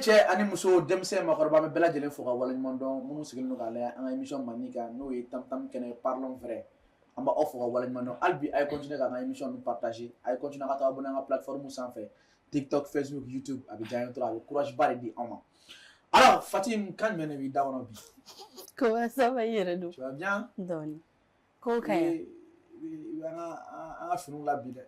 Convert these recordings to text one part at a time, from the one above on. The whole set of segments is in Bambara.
Cɛ ani muso, denmisɛn, maakɔrɔba, bɛ bɛɛ lajɛlen fo ka waleɲuman dɔn. Minnu sigilen don k'a lajɛ an ka émission Mandi kan, n'o ye Tam Tam Kɛnɛ, Parlons Vrai, an b'aw fo ka waleɲuman dɔn. Hali bi a ye continuer k'an ka émission ninnu partager, a ye continuer ka taa abonner an ka plateforme sanfɛ, TikTok, Facebook, YouTube. A bɛ diya an ye trop, a bɛ courage ba de di anw ma. Alors Fatim, kan jumɛn de b'i da kɔnɔ bi? Comment ça va, i yɛrɛ don? Tu vas bien? Dɔɔni. Ko ka ɲi. I bɛ an ka finiw la bi dɛ.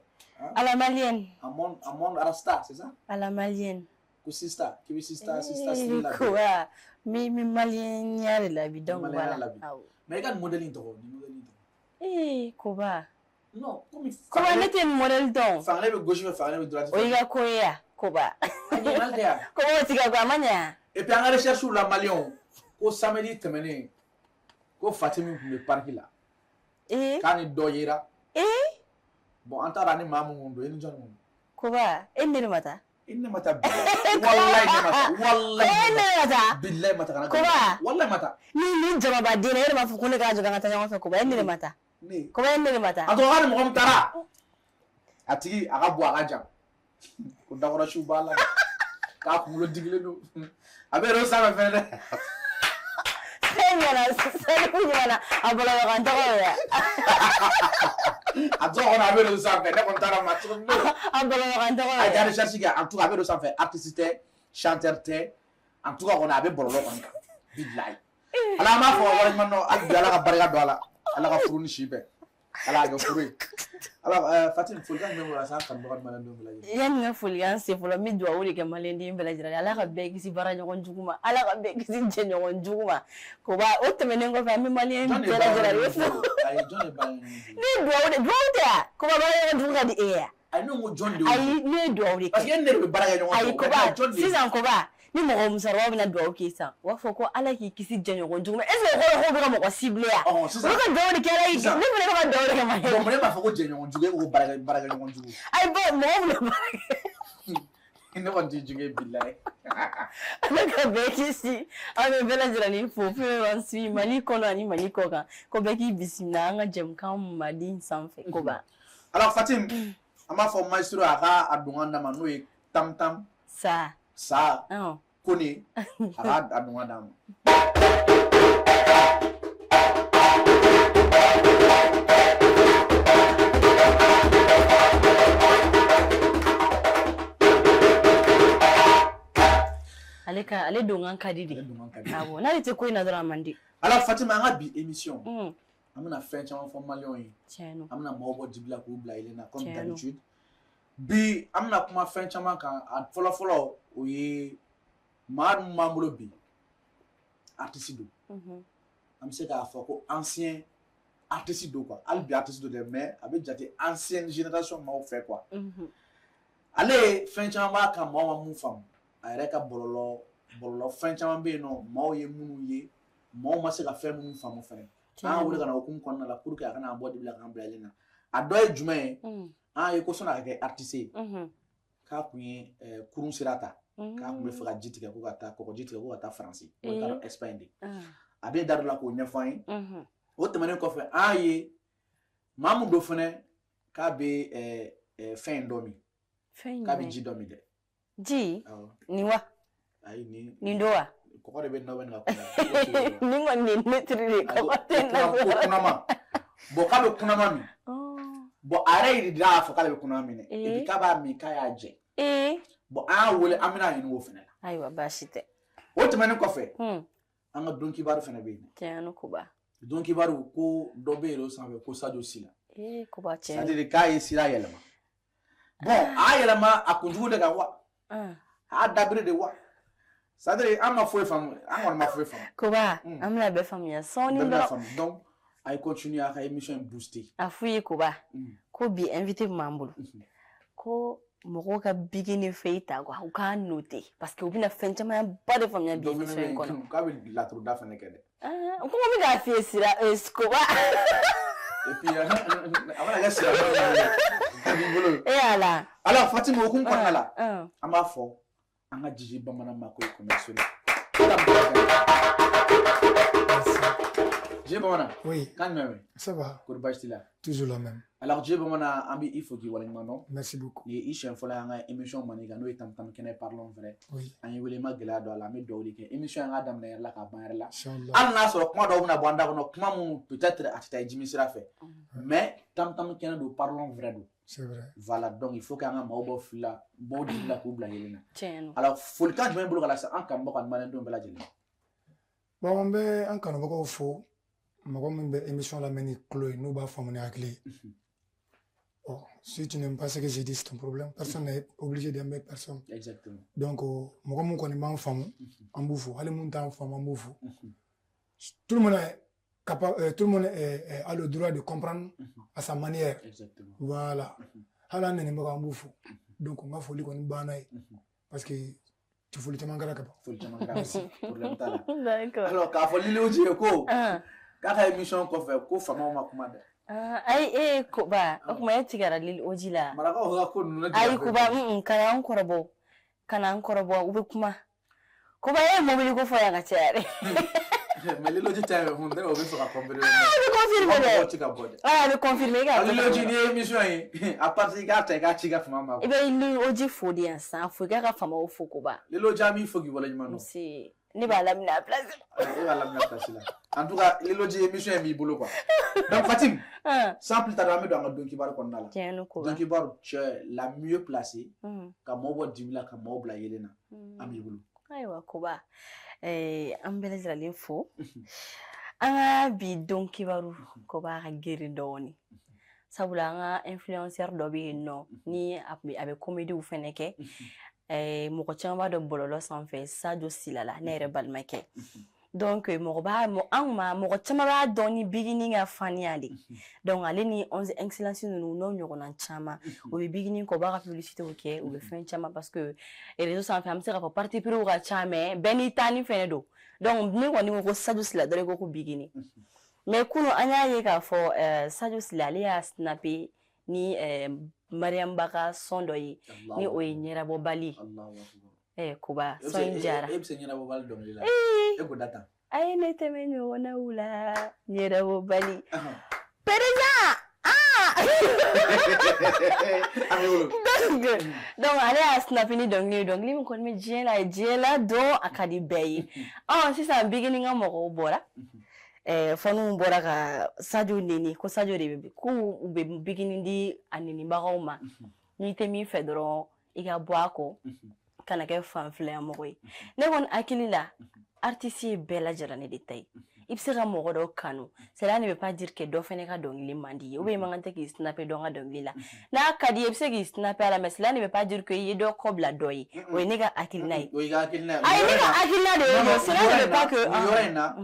À la malienne. En monde rasta, c'est ça? À la malienne. Ko sista, k'i bɛ sista sista style la bi. Koba, mi malien ya de la bi, donc Malien voilà. la bi. Awɔ. Mais i ka nin modèle in tɔgɔ, nin modèle in tɔgɔ? Ee, Koba. Non, komi Koba, ne tɛ nin modèle dɔn. Fankelen bɛ gauche fɛ, fankelen bɛ droite O y'i fɛ. ka ko ye ya, Koba. A ɲininkali tɛ yan. Koba, o ti ka ko a ma ɲa. Et puis an ka recherche la, maliyɛnw, ko samedi tɛmɛnen, ko Fatimi tun bɛ parc la. Ee. K'a ni dɔ yera. Ee. Bon, an t'a dɔn ani maa mun kun don, i ni jɔn kun don? Koba, e ni ne de ma taa. I ni ne ma taa bi. Walayi ne ma taa. Walayi. E ni ne de ma taa. Bilayi ma taa, kana. Koba. Walayi ma taa. Ni jamabaden na, e de b'a fɔ ko ne k'a jɔ k'an ka taa ɲɔgɔn fɛ, Koba, e ni ne de ma taa. Ne. Koba, e ni ne de ma taa. En tout cas, ni mɔgɔ min taara, a tigi a ka bɔ, a ka jan. Ko dakɔrɔsiw b'a la. K'a kunkolo digilen don. A bɛ yɛrɛ sanfɛ fɛnɛ dɛ. Fɛn ɲɛna, Salifu ɲɛna, a bɔlɔlɔkan tɔgɔ ye ya. A tɔgɔ kɔni, a bɛ yɛrɛ sanfɛ. Ne kɔni t'a dɔn maa cogo min don. A bɔlɔlɔkan tɔgɔ A ye. ye recherche kɛ, en tout cas a bɛ yɛrɛ sanfɛ, artiste tɛ, chanteur tɛ. En tout cas kɔni, a bɛ bɔlɔlɔ kɔni kan. Bilayi. Ala, an b'a fɔ ka waleɲuman dɔn hali bi, Ala ka barika don a la. Ala ka furu ni si bɛn. Ala k'a kɛ furu ye. Ala Fatim, folikan jumɛn b'o la sa kanubaga ni maliyɛndenw bɛɛ lajɛlen? Yanni n ka folikan se fɔlɔ, n bɛ dugawu de kɛ maliyɛnden bɛɛ lajɛlen ye. Ala ka bɛɛ kisi baara ɲɔgɔn jugu ma, Ala ka bɛɛ kisi jɛɲɔgɔn jugu ma. Koba, o tɛmɛnen kɔfɛ, an bɛ maliyɛn Jɔn de ye bɛɛ baara lajɛlen ɲɔgɔn fo. jugu? Ayi, jɔn de ye baara ɲɔgɔn jugu? Ne ye dugawu de, dugawu tɛ wa? Koba, baara ɲɔgɔn jugu ka di e ye wa? Ayi, ne ko jɔn de y'o? Ayi, ne ye dugawu de kɛ. Parce que e ni ne de bɛ baara kɛ ɲɔgɔn fɛ. Ayi Koba, Jɔn de ye? sisan Koba, ni mɔgɔ musokɔrɔbaw bɛna dugawu k'i san, u b'a fɔ ko Ala k'i kisi jɛɲɔgɔn jugu ma. Est ce que o kɔrɔ k'o bɛ ka mɔgɔ ciblé wa? Ɔhɔn, sisan. Olu ka dugawu de kɛ Ala k'i kisi. Sisan. Ne fana bɛ ka dugawu de kɛ maliyɛn. Bon, mun e b'a fɔ ko jɛɲɔgɔn jugu, e ko ko baarakɛɲɔgɔn jugu? Ayi, bon, mɔgɔ minnu bɛ baara kɛ. Ne kɔni t'i jugu ye, bilayi. Ala ka bɛɛ kisi. An bɛ bɛɛ lajɛlen fo, fɛn fɛn b'an suit Mali kɔnɔ ani Mali kɔ kan, ko bɛɛ k'i bisimila an ka jɛmukan Mali sanfɛ, Koba. Alors Fatim, an b'a fɔ maestro a ka a donkan d'a ma, n'o ye Tam Tam. Sa. Sa. Ɔn. Kone, a ka a donkan d'a ma. Ale ka ale donkan ka di de. Ale donkan ka di. Awɔ, n'ale tɛ ko in na dɔrɔn, a man di. Alors Fatim, an ka bi émission, an bɛna fɛn caman fɔ maliyɛnw ye. Tiɲɛ don. An bɛna maaw bɔ dibi la k'u bila yelen na, comme Tiɲɛ don. d'habitude. Bi an bɛna kuma fɛn caman kan. A fɔlɔ fɔlɔ, o ye maa min b'an bolo bi, artiste don. An bɛ se k'a fɔ ko ancien artiste don quoi. Hali bi artiste don dɛ, mais a bɛ jate ancienne génération maaw fɛ quoi. Ale ye fɛn caman b'a kan, maaw ma mun faamu. A yɛrɛ ka bɔlɔlɔ bɔlɔlɔ fɛn caman bɛ yen nɔ, maaw ye minnu ye, maaw ma se ka fɛn minnu faamu fɛnɛ. An y'a wele ka na hukumu kɔnɔna la pour que a kana an bɔ dibi la k'an bila yelen na. A dɔ ye jumɛn ye? An ye ko sɔnni a ka kɛ artiste ye, k'a kun ye kurun sira ta, k'a kun bɛ fɛ ka ji tigɛ ko ka taa kɔgɔji tigɛ ko ka taa Faransi, o t'a dɔn Espagne de. A bɛ da dɔ la k'o ɲɛfɔ an ye. O tɛmɛnen kɔfɛ, an ye maa mun don fɛnɛ, k'a bɛ fɛn in dɔ min, Fɛn k'a bɛ jumɛn? ji dɔ min dɛ. Ji? Awɔ. Nin wa? Ayi, nin. Nin don wa? Kɔgɔ de bɛ nin na, bɛ nin ka kunna. Nin kɔni nin neutre de ye, kɔgɔ tɛ nin na. Ko kunama. Bon, k'a bɛ kunama min. Bon, a yɛrɛ yiri dira, a fɔ k'ale bɛ kunama min dɛ. Et puis k'a b'a min, k'a y'a jɛ. Bon, an y'a wele, an bɛna ɲininka o fɛnɛ la. Ayiwa, baasi tɛ. O tɛmɛnen kɔfɛ, an ka don kibaru fɛnɛ bɛ yen. Tiɲɛ don, Koba. Don kibaru, ko dɔ bɛ yen o sanfɛ ko Sadio Sila. Ee, Koba, tiɲɛ C'est à don. dire k'a ye sira yɛlɛma. Bon, a y'a yɛlɛma a kunjugu de kan wa? A y'a dabiri de wa? C'est à dire an ma foyi faamu, an kɔni ma foyi faamu. Koba, an bɛna bɛɛ faamuya sɔɔni Bɛɛ bɛna dɔrɔn. faamu. Donc a ye continuer a ka émission in booster. A f'u ye, Koba, ko bi invité min b'an bolo, ko mɔgɔw ka bic ni feuille ta quoi, u k'a noter parce que u bɛna fɛn caman ba de faamuya bi Dɔ fɛnɛ émission bɛ in kɔnɔ. yen k'a bɛ laturuda fɛnɛ kɛ dɛ. Ah, ko n bɛ k'a f'i ye sira, Koba. Et puis a mana kɛ sira ye, a b'i bolo. E ala. Alors Fatima, hukumu kɔnɔna la, an b'a fɔ an ka Jiji Bamanan Makoyi commercial. Jiji Bamanan. Bamanan. Oui. Kan jumɛn bɛ? Ça va. Kori baasi t'i la? Toujours la même. Alors Dieu Bamanan, an bɛ i fo k'i waleɲuman dɔn. Merci beaucoup. Nin ye i siɲɛ fɔlɔ ye an ka émission Mali kan, n'o ye Tam Tam Kɛnɛ Parlons Vrai. Oui. An ye wele, ma gɛlɛya don a la, an bɛ dugawu de kɛ. Émission an k'a daminɛ yɛrɛ la k'a ban yɛrɛ la. Inchallah. Hali n'a sɔrɔ kuma dɔw bɛna bɔ an da kɔnɔ, kuma minnu peut-être a tɛ taa jimi sira fɛ. Mais Tam Tam Kɛnɛ don, Parlons Vrai don. C'est vrai. Voilà, donc il faut qu'an ka maaw bɔ fili la, bɔ dibi la k'u bila yelen na. Tiɲɛ don. Alors folikan jumɛn bolo ka lase an kanubagaw ani maliyɛndenw bɛɛ lajɛlen ma? Bon, an bɛ an kanubagaw fo, mɔgɔ min bɛ émission lamɛn ni tulo ye, n'u b'a faamu ni hakili ye. Bon, si tu n'aimes pas ce que j'ai dit, c'est ton problème. Personne n'est obligé d'aimer personne. Exactement. Donc, mɔgɔ mun kɔni b'an faamu, an b'u fo. Hali mun t'an faamu, an b'u fo. Tout le monde est capable, tout le monde a le droit de comprendre à sa manière. Exactement. Voilà. Hali an nɛnibagaw, an b'u fo. Donc, n ka foli kɔni banna ye. Parce que foli caman kɛra ka ban. Foli caman kɛra ka ban. Problème t'a la. D'accord. Alors k'a fɔ Lilo Ji ye ko k'a ka émission kɔfɛ ko faamaw ma kuma dɛ. Ayi, e Koba, o tuma e tigɛra Lil Oji la. Marakaw ka ko ninnu. Ayi Koba, kana an kɔrɔbɔ. Kana an kɔrɔbɔ, u bɛ kuma. Koba, e ye mobili ko fɔ yan ka caya dɛ. Mais Lil Oji ta ye mun o bɛ fɛ ka confirmer. Ah, a bɛ confirmer dɛ. Mɔgɔw ti ka bɔ dɛ. Ah, a bɛ confirmer i k'a. Lil Oji, ni ye émission ye, à partir i k'a ta i k'a ci i ka fama ma. I bɛ Lil Oji fo de yan sisan, fo i k'a ka famaw fo Koba. Lil Oji, an b'i fo k'i waleɲuman dɔn. Nse, ne b'a laminɛ a place. E b'a laminɛ a place la. En tout cas, Lil Oji, émission in b'i bolo quoi. Donc Fatim, sans plus tarder, an bɛ don an ka don kibaru kɔnɔna la. Tiɲɛ don Koba. Don kibaru, tu es la mieux placée ka maaw bɔ dibi la ka maaw bila yelen na. An b'i bolo. Ayiwa Koba, an bɛɛ lajɛlen fo. An ka bi don kibaru Koba ka girin dɔɔni. Sabula an ka influenceur dɔ bɛ yen nɔ, ni a bɛ comédie fɛnɛ kɛ. Mɔgɔ caman b'a dɔn bɔlɔlɔ sanfɛ, Sadio Sila la, ne yɛrɛ balimakɛ. Donc mɔgɔ b'a an ma mɔgɔ caman b'a dɔn ni Bigini ka faniya de. Donc ale ni 11 excellence ninnu n'o ɲɔgɔnna caman, u bɛ Bigini kɔ, u b'a ka publicité kɛ, u bɛ fɛn caman parce que réseau sanfɛ an bɛ se k'a fɔ parti pris ka ca, mais bɛɛ n'i ta ni fɛnɛ don. Donc ne kɔni ko ko Sadio Sila dɔrɔn, i ko ko Bigini. Mais kunun an y'a ye k'a fɔ Sadio Sila ale y'a snapper ni Mariam Ba ka son dɔ ye, ni o ye ɲɛnabɔbali. Koba, son in diyara. E bɛ se ɲɛnabɔbali dɔnkili la? E ko da tan. A ye ne tɛmɛ ɲɔgɔnnaw la, ɲɛnabɔbali. Président! Ah! Donc ale y'a snapper ni dɔnkili ye, dɔnkili min kɔni bɛ diɲɛ la, diɲɛ la dɔn, a ka di bɛɛ ye. Sisan Bigini ka mɔgɔw bɔra. Fanu bɔra ka Sadio neni, ko Sadio de bɛ ko u bɛ Bigini di a nenibagaw ma. N'i tɛ min fɛ dɔrɔn i ka bɔ a kɔ, kana kɛ fanfilaya mɔgɔ ye. Ne kɔni hakili la, artiste ye bɛɛ lajɛlen de ta ye. I bɛ se ka mɔgɔ dɔ kanu, cela ne veut pas dire que dɔ fɛnɛ ka dɔnkili man di ye, ou bien i man kan tɛ k'i snapper dɔ ka dɔnkili la. N'a ka di ye, i bɛ se k'i snapper a la, mais cela ne veut pas dire que i ye dɔ kɔ bila dɔ ye. O ye ne ka hakilina ye. O y'i ka hakilina ye. Ayi, ne ka hakilina de ye, cela ne veut pas que. Nin yɔrɔ in na,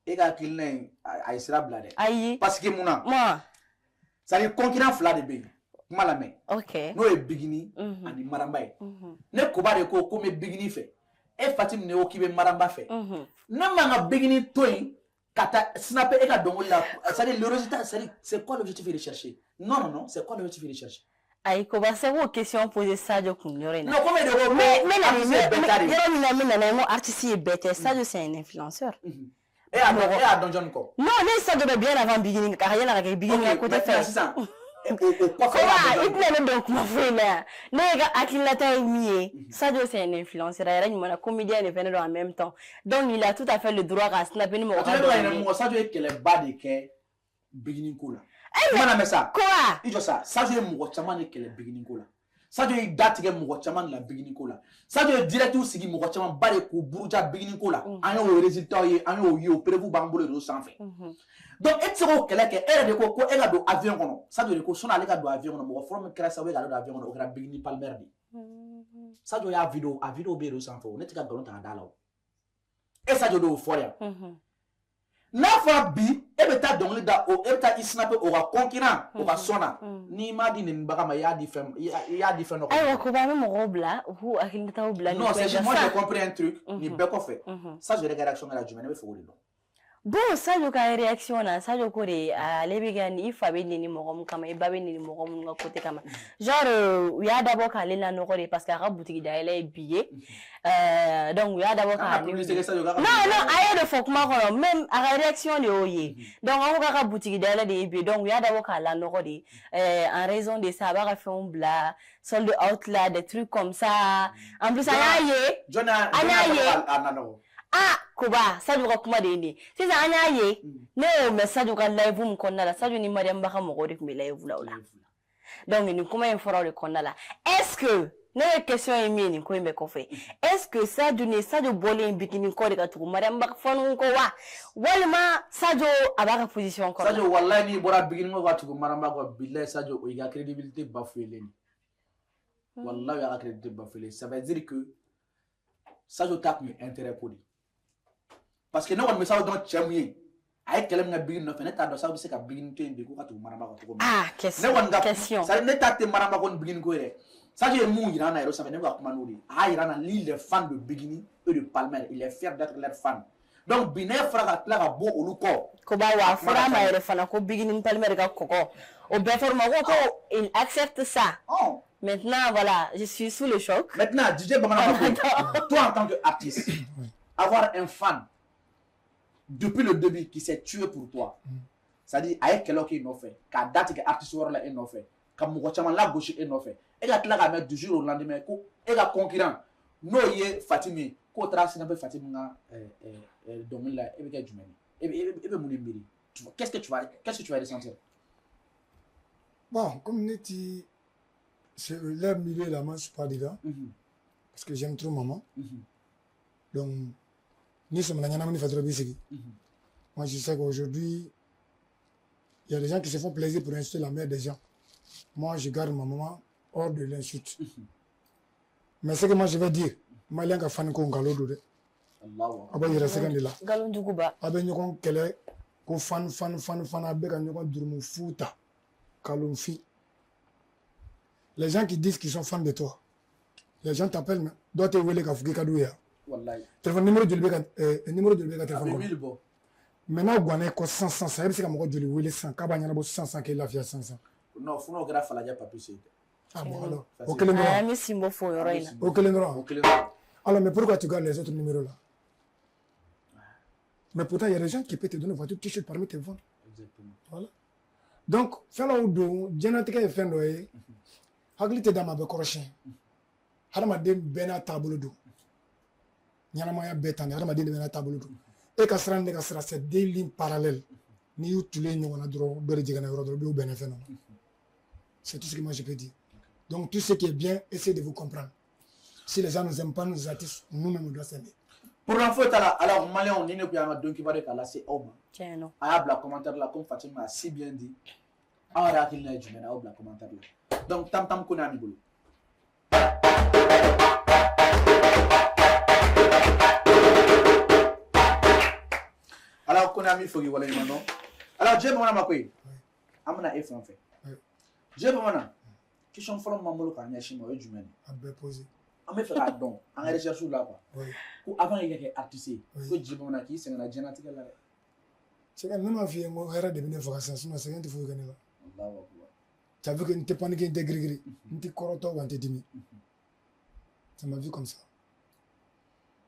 e ka hakilina in, a ye sira bila dɛ. Ayi. Parce que mun na? C'est à dire concurrent fila de bɛ yen. Kuma lamɛn. Ok. N'o ye Bigini ani Maramba ye. Ne Koba de ko ko n bɛ Bigini fɛ. E Fatim de ko k'i bɛ Maramba fɛ. Ne man ka Bigini to yen ka taa snapper e ka dɔnkili la. C'est-à-dire le résultat, c'est quoi l'objectif recherché? Non, non, non, c'est quoi l'objectif recherché? Ayi Koba, c'est k'o question poser Sadio kun yɔrɔ in na. Non, komi e de ko ko yɔrɔ min na, n bɛ na n'a ye, n ko artiste ye bɛɛ tɛ. Sadio, c'est un influenceur. E y'a dɔn jɔnni kɔ? Non, ne ye Sadio dɔn bien avant Bigini, ka yɛlɛ ka kɛ Bigini ka côté fɛ. Sisan Koba, i tɛna ne dɔn kuma foyi la yan. Ne ye ka hakilinata ye min ye, Sadio c'est un influenceur, a yɛrɛ ɲuman na comédien de fɛnɛ don en même temps. Donc il a tout à fait le droit ka snapper ni mɔgɔ ka dɔnkili ye. Sadio ye kɛlɛba de kɛ Bigini ko la. Kuma lamɛn sa. Koba. I jɔ sa, Sadio ye mɔgɔ caman de kɛlɛ Bigini ko la. Sadio ye da tigɛ mɔgɔ caman de la Bigini ko la. Sadio ye direct sigi mɔgɔ caman ba de k'u buruja Bigini ko la. An y'o résultat ye, an y'o ye, o preuve b'an bolo réseau sanfɛ. Donc e tɛ se k'o kɛlɛ kɛ, e yɛrɛ de ko ko e ka don avion kɔnɔ. Sadio de ko sɔnni ale ka don avion kɔnɔ, mɔgɔ fɔlɔ min kɛra sababu ye k'ale don avion kɔnɔ, o kɛra Bigini Palmer de ye. Sadio y'a vidéo, a vidéo bɛ réseau sanfɛ o, ne tɛ ka nkalon ta ka d'a la o. E Sadio de y'o fɔ yan. N'a fɔra bi e bɛ taa dɔnkili da o, e bɛ taa i snapper o ka concurrent o ka son na, n'i m'a di nenibaga ma, i y'a di fɛn, i y'a di fɛn dɔ. Ayiwa Koba, an bɛ mɔgɔw bila u k'u hakilinataw bila nin Non, ko in c'est kan. moi j'ai compris un truc, nin bɛɛ kɔfɛ, Sadio yɛrɛ ka réaction kɛra jumɛn, ne bɛ fɛ k'o de dɔn. Bon, Sadio ka réaction na, Sadio ko de ale bɛ ka i fa bɛ neni mɔgɔ min kama, i ba bɛ neni mɔgɔ minnu ka côté kama. Genre u y'a dabɔ k'ale lanɔgɔ de parce que a ka boutique dayɛlɛ ye bi ye. Donc u y'a dabɔ k'ale. Non non, a ye de fɔ kuma kɔnɔ, même a ka réaction de y'o ye. Donc an ko k'a ka boutique dayɛlɛ de ye bi ye, donc u y'a dabɔ k'a lanɔgɔ de. En raison de ça, a b'a ka fɛnw bila solde out là, des trucs comme ça. En plus an y'a ye. An y'a ye. Ah, Koba, Sadio ka kuma de ye nin ye. Sisan an y'a ye, ne y'o mɛn Sadio ka live min kɔnɔna la, Sadio ni Mariam Ba ka mɔgɔw de tun bɛ live la o la. Donc nin kuma in fɔra o de kɔnɔna la. Est-ce que ne ye question ye min ye nin ko in bɛɛ kɔfɛ, est-ce que Sadio ni Sadio bɔlen bikini kɔ de ka tugu Mariam Ba fanu kɔ wa? Walima Sadio a b'a ka position kɔrɔ la? Sadio wallahi n'i bɔra bikini kɔ ka tugu Mariam Ba kɔ, bilahi Sadio o y'i ka crédibilité bafoué len de. Wallahi o y'a ka crédibilité bafoué len. Ça veut dire que Sadio ta tun ye intérêt ko de ye. Parce que ne kɔni bɛ Sadio dɔn cɛ mun ye, a ye kɛlɛ min kɛ bigini nɔfɛ, ne t'a dɔn Sadio bɛ se ka bigini to yen bi ko ka tugu Mariam Ba kɔ cogo min. Ah, question. Ne kɔni ka question. Ne ta tɛ Mariam Ba ko ni bigini ko yɛrɛ. Sadio ye mun yira an na yɛrɛ sanfɛ, ne bɛ ka kuma n'o de ye. A y'a yira an na, lui il est fan de Bigini et de Palmer, il est fier d'être leur fan. Donc bi ne fɔra ka tila ka bɔ olu kɔ. Ko ba wa fɔra a ma yɛrɛ fana ko Bigini ni Palmer ka kɔgɔ. O bɛɛ fɔra ma ko il accepte ça. Oh. Maintenant voilà, je suis sous le choc. Maintenant DJ Bamanan Makoyi, toi en tant qu'artiste, avoir un fan depuis le début qui s'est tué pour toi, c'est-à-dire a ye kɛlɛ k'i nɔfɛ, k'a datigɛ artiste wɛrɛ la e nɔfɛ, ka mɔgɔ caman lagosi e nɔfɛ, e ka tila k'a mɛn du jour au lendemain ko e ka concurrent n'o ye Fatimi ye, k'o taara sinapɛ Fatimi ka dɔnkili la, e bɛ kɛ jumɛn ye? E bɛ mun de miiri? Qu'est-ce que tu vas ressentir? Bon, comme ne ti c'est leur milieu là, moi je suis pas dedans, parce que j'aime trop maman. Donc ni moi je sais qu'aujourd'hui, il y a des gens qui se font plaisir pour insulter la mère des gens. Moi, je garde ma maman hors de l'insulte. Mais ce que moi je vais dire, Malien ka fan ko ngalon don dɛ. A bɛ yɛrɛ sɛgɛn de la. Ngalon juguba. A bɛ ɲɔgɔn kɛlɛ ko fan fan fan fan a bɛ ka ɲɔgɔn jurumu fu ta. Kalonfi. Les gens qui disent qu'ils sont fans de toi, les gens t'appellent, mais dɔw tɛ wele k'a fɔ k'i ka d'u ye. Wallahi. Téléphone numéro joli bɛ ka numéro joli bɛ ka téléphone kɔnɔ? Bɔ. Mais n'a ganna i kɔ sisan sisan sisan, e bɛ se ka mɔgɔ joli wele sisan k'a b'a ɲɛnabɔ sisan sisan k'e lafiya sisan sisan. Non, fo n'o kɛra Falajɛ Papi ye. Ah bon alors, o kelen dɔrɔn. An bɛ sin bɔ fo yɔrɔ in na. O kelen dɔrɔn. O kelen dɔrɔn. Alors mais pourquoi tu gardes les autres numéros là? Mais pourtant il y a des gens qui peuvent te donner une voiture t-shirt parmi tes ventes. Exactement. Voilà. Donc fɛn dɔw don diɲɛlatigɛ ye fɛn dɔ ye. Hakili tɛ d'a ma a bɛ kɔrɔsiyɛn. Hadamaden bɛɛ n'a taabolo don. Ɲɛnamaya bɛɛ tan de, hadamaden de bɛɛ n'a taabolo don. E ka sira ni ne ka sira c'est deux lignes parallèles. N'i y'u tulen ɲɔgɔn na dɔrɔn dɔ de jiginna yɔrɔ dɔrɔn, u bɛnna fɛn dɔ ma. C'est tout ce que moi je peux dire. Donc tout ce qui est bien, essayez de vous comprendre. Si les gens ne nous aiment pas, nous artistes, nous-mêmes on doit s'aimer. Pour foyi t'a la, alors Maliyɛnw ni ne tun y'an ka don kibaru k'a lase aw ma. Tiɲɛ don. A y'a bila commentaire la comme Fatima a si bien dit. Aw yɛrɛ hakilina ye jumɛn ye, a y'o bila commentaire la. Donc Tam Tam Kone b'i bolo. Alors Kone an b'i fo k'i waleɲuman dɔn. Alors Dieu Bamanan Makoyi, an bɛna e fan fɛ. Dieu Bamanan, question fɔlɔ min b'an bolo k'a ɲɛsin ma o ye jumɛn ye? A bɛɛ posé. An bɛ fɛ k'a dɔn an ka recherche la quoi. Ko avant i ka kɛ artiste ye, ko Dieu Bamanan k'i sɛgɛnna diɲɛlatigɛ la dɛ. Sɛgɛn ne m'a f'i ye n ko hɛrɛ de bɛ ne faga sisan sinon sɛgɛn tɛ foyi kɛ ne la. Allahu akbar. Ça veut que n tɛ paniquer n tɛ girigiri n tɛ kɔrɔtɔ wa n tɛ dimi. Ça m'a vu comme ça.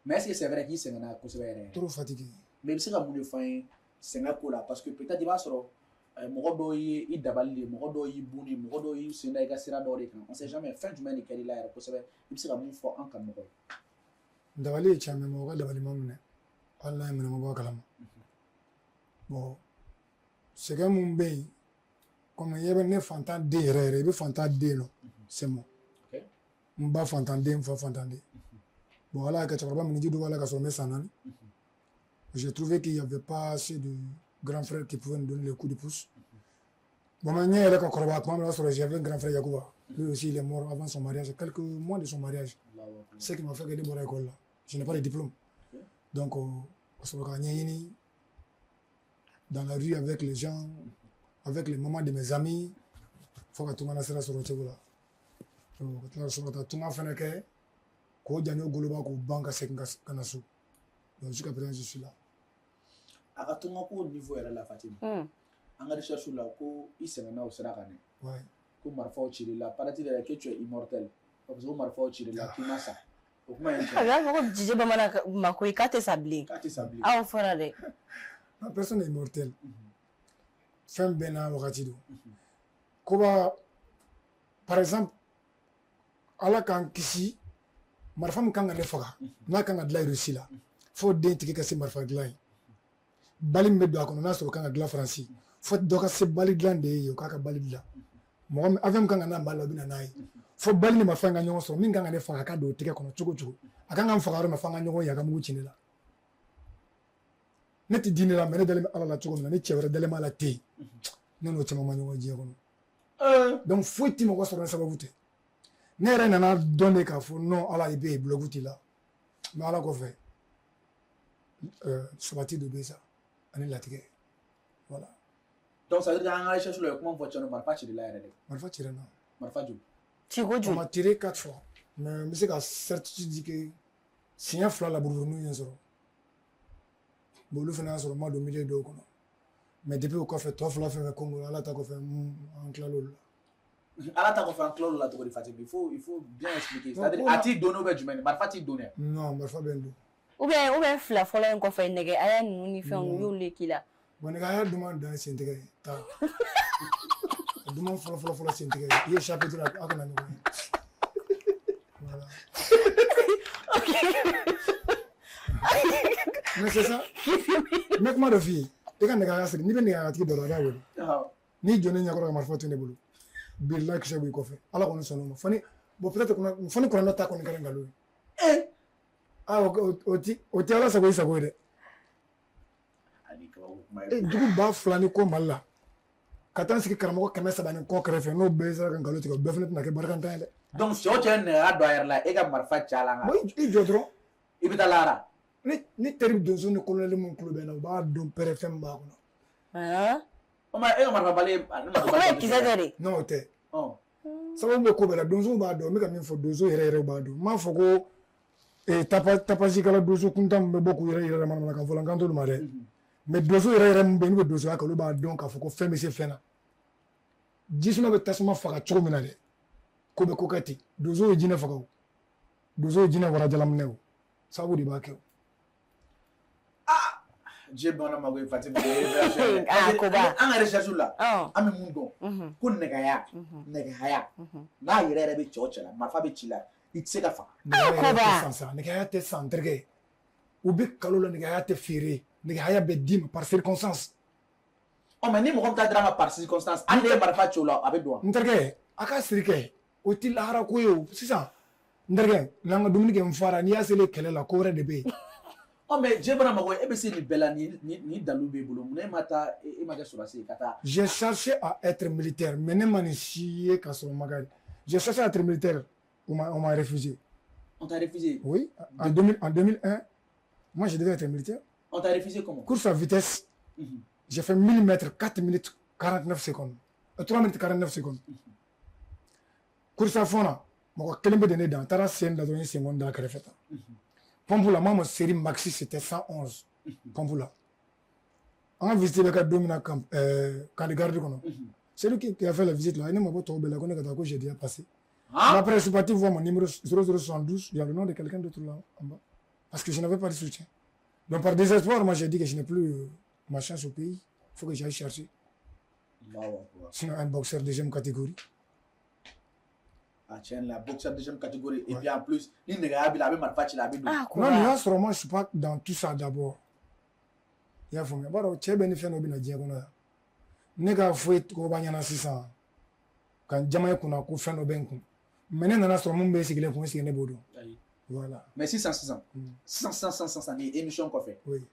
Mais est-ce que c'est vrai k'i sɛgɛnna kosɛbɛ yɛrɛ? Trop fatigué. Mais i bɛ se ka mun de fɔ an ye sɛgɛn ko la parce que peut-être i b'a sɔrɔ mɔgɔ dɔw ye i dabali de ye, mɔgɔ dɔw y'i bon de ye, mɔgɔ dɔw y'i sen da i ka sira dɔw de kan. On sait jamais fɛn jumɛn de kɛr'i la yɛrɛ kosɛbɛ i bɛ se ka mun fɔ an kanumɔgɔ ye. Dabali ye tiɲɛ mais mɔgɔ ka dabali ma minɛ hali n'a ye minɛ ma bɔ a kalama. Bon sɛgɛn mun bɛ yen comme i bɛ ne fantan den yɛrɛ yɛrɛ i bɛ fantan den dɔn c'est moi. N ba fantan den n fa fantan den. Bon ala y'a kɛ cɛkɔrɔba miniji dɔ b'a la ka sɔrɔ n bɛ san 4. J'ai trouvé qu'il n'y avait pas assez de grands frères qui pouvaient nous donner le coup de pouce. Bon, maintenant, j'avais un grand frère Yacouba. Lui aussi, il est mort avant son mariage, quelques mois de son mariage. C'est ce qui m'a fait que je l'école là. Je n'ai pas de diplôme. Donc, dans la rue avec les gens, avec les mamans de mes amis, il faut que tout le monde soit sur le là. Donc, jusqu'à présent, je suis là. A ka to n ka ko niveau yɛrɛ la, Fatima. An ka recherche la, ko i sɛgɛnna o sira kan dɛ. Ko marifaw cir'i la, paraît-il yɛrɛ que tu es immortel. Parce que ko marifaw cir'i la, k'i ma sa. O kuma in A b'a fɔ ko Dj Bamanan Makoyi k'a tɛ sa bilen. K'a tɛ sa bilen. Aw fɔra dɛ. Non, personne n'est immortel. Fɛn bɛɛ n'a wagati don. Koba, par exemple, Ala k'an kisi, marifa min kan ka ne faga, n'a kan ka dilan Russie la, fo den tigi ka se marifa dilan ye. Bali min bɛ don a kɔnɔ, n'a sɔrɔ o kan ka dilan Faransi, fo dɔ ka se bali dilan de ye, o k'a ka bali dilan. Mɔgɔ min avion min kan ka n'a Mali la, o bɛ na n'a ye. Fo bali ni marifa in ka ɲɔgɔn sɔrɔ, min kan ka ne faga, a ka don o tɛgɛ kɔnɔ cogo o cogo. A kan ka n faga yɔrɔ min, fo an ka ɲɔgɔn ye, a ka mugu ci ne la. Ne tɛ diinɛ la, mais ne dalen bɛ Ala la cogo min na, ni cɛ wɛrɛ dalen b'a la ten, ne n'o caman ma ɲɔgɔn ye diɲɛ kɔnɔ. Donc foyi tɛ mɔgɔ sɔrɔ ni sababu tɛ. Ne yɛrɛ nana dɔn de k'a fɔ non, Ala i bɛ yen, bloc t'i la. Mais Ala kɔfɛ, sabati dɔ bɛ yen sa, ani latigɛ. Voilà. Donc ça veut dire qu'an ka recherche la, o ye kuma min fɔ tiɲɛ don, marifa cir'i la yɛrɛ dɛ. Marifa cira n na. Marifa joli? Ci ko On joli? m'a tiré 4 fois. Mais n bɛ se ka certitude di que siɲɛ 2 la, buruburunin ye n sɔrɔ. Bon, olu fana y'a sɔrɔ n ma don milieu dɔw kɔnɔ. Mais depuis o kɔfɛ, tɔ 2 fɛn fɛn Congo, Ala ta kɔfɛ, an tilal'olu la. Ala ta kɔfɛ, an tilal'olu la cogo di, Fatima? Il faut bien expliquer. Non, C'est-à-dire ko la- a t'i don ou bien jumɛn, marifa t'i don dɛ? Non, marifa bɛ n don. Ou bien fila fɔlɔ in kɔfɛ, nɛgɛ aya ninnu ni fɛnw, u y'olu de k'i la. Bon, nɛgɛ aya duman dan ye sentigɛ ye. Taa. A duman fɔlɔ fɔlɔ fɔlɔ, sentigɛ ye. I ye chapitre a kana ɲɔgɔn ye. Voilà. Mais c'est ça. N bɛ kuma dɔ f'i ye. I ka nɛgɛ aya siri. N'i bɛ nɛgɛ aya tigi dɔ la, a b'a wele. N'i jɔ ne ɲɛkɔrɔ ka marifa to ne bolo, bilahi kisɛ b'i kɔfɛ. Ala kɔni sɔnn'o ma. Fo ni, bon, peut-être fo ni kuranɛ ta kɔni kɛra nkalon ye. Ah, o ti Ala sago i sago ye dɛ. Ani kabako kuma ye. E, dugu 2000 ni kɔ Mali la, ka taa n sigi karamɔgɔ 300 ni kɔ kɛrɛfɛ, n'o bɛɛ sera ka nkalon tigɛ, o bɛɛ fana tɛna kɛ barikantan ye dɛ. Donc cɛ o cɛ ye nɛgɛ don a yɛrɛ la, e ka marifa ci a la nka. Bon, i jɔ dɔrɔn. I bɛ taa lahara. Ni teri donso ni colonel min tulo bɛ n na, u b'a dɔn pɛrɛ fɛn min b'a kɔnɔ. Han? O ma e ka marifa bali ani marifa O bali. ye kisɛ tɛ de. Non, o tɛ. Ɔ Sababu bɛ ko bɛɛ la, donsow b'a dɔn, n bɛ ka min fɔ, donso yɛrɛ yɛrɛ b'a dɔn. N m'a fɔ ko tapajikala donso kuntan min bɛ bɔ k'u yɛrɛ yɛrɛ manamanakan fɔ la, n kan t'olu ma dɛ. Mais donso yɛrɛ yɛrɛ min bɛ yen, n'u bɛ donsoya kɛ, olu b'a dɔn k'a fɔ ko fɛn bɛ se fɛn na. Jisuma bɛ tasuma faga cogo min na dɛ, ko bɛ ko kɛ ten. Donso ye jinɛ faga o, donso ye jinɛ warajalaminɛ o, sababu de b'a kɛ o. Diɲɛ bamanan mako ye, Fatima, o ye révélation ye dɛ. Ah, koba. An ka recherche la, Ɔn. an bɛ mun dɔn? Ko nɛgɛya, nɛgɛhaya, n'a yɛrɛ yɛrɛ bɛ cɛ o cɛ la, marifa bɛ ci la, i tɛ se ka faga. Nɛgɛya yɛrɛ Koba. tɛ san sa, nɛgɛya tɛ san, n terikɛ. U bɛ kalo la, nɛgɛya tɛ feere, nɛgɛya bɛ d'i ma par circonstance. Ɔ, mais ni mɔgɔ min ta dira ma par circonstance, hali ne ye marifa ci o la, a bɛ don wa? N terikɛ, a ka siri kɛ, o ti lahara ko ye o. Sisan, n terikɛ, n'an ka dumuni kɛ, n fara, n'i y'a selen kɛlɛ la, ko wɛrɛ de bɛ yen. Ɔ, mais diɲɛ bamanan mako ye, e bɛ se nin bɛɛ la, nin dalu b'e bolo, munna e ma taa, e ma kɛ sɔrɔdasi ye ka taa? J'ai cherché à être militaire, mais ne ma nin si ye k'a sɔrɔ n ma kɛ. J'ai cherché à être militaire, on m'a refusé. On t'a refusé? Oui, en 2000, en 2001, moi je devais être militaire. On t'a refusé comment? Course à vitesse, j'ai fait 1000 mètres, 4 minutes 49 secondes. 3 minutes 49 secondes. Course à fond là, mɔgɔ kelen bɛ de ne dan, n taara sen da dɔrɔn, n ye senkɔni da kɛrɛfɛ tan. Pompe la, moi mon série maxi c'était 111. Pompe la. An ka visite bɛ kɛ don min na camp de garde kɔnɔ. Celui qui a fait la visite là, ne ma bɔ tɔw bɛɛ la ko ne ka taa ko j'ai déjà passé. Hein? Mais après, je suis parti voir mon numéro 0072, il y a le nom de quelqu'un d'autre là en bas. Parce que je n'avais pas de soutien. Donc par désespoir, moi j'ai dit que je n'ai plus ma chance au pays. Il faut que j'aille chercher. Allahu akbar. Sinon, un boxeur deuxième catégorie. Ah tiens, la boxeur deuxième catégorie. Et puis en plus, ni nɛgɛya b'i la, a bɛ marifa ci la, a bɛ don. Ah, Non, koba. mais là, moi, je ne suis pas dans tout ça d'abord. I y'a faamuya, b'a dɔn cɛ bɛ ni fɛn dɔ bɛ na diɲɛ kɔnɔ yan. Ne ka foyi ko b'a ɲɛna sisan ka n jama i kunna ko fɛn dɔ bɛ n kun. Mais ne nana sɔrɔ mun bɛ sigilen kun, est-ce que ne b'o dɔn? Ayi. Voilà. Mais sisan sisan, sisan sisan sisan sisan, nin émission kɔfɛ, Oui.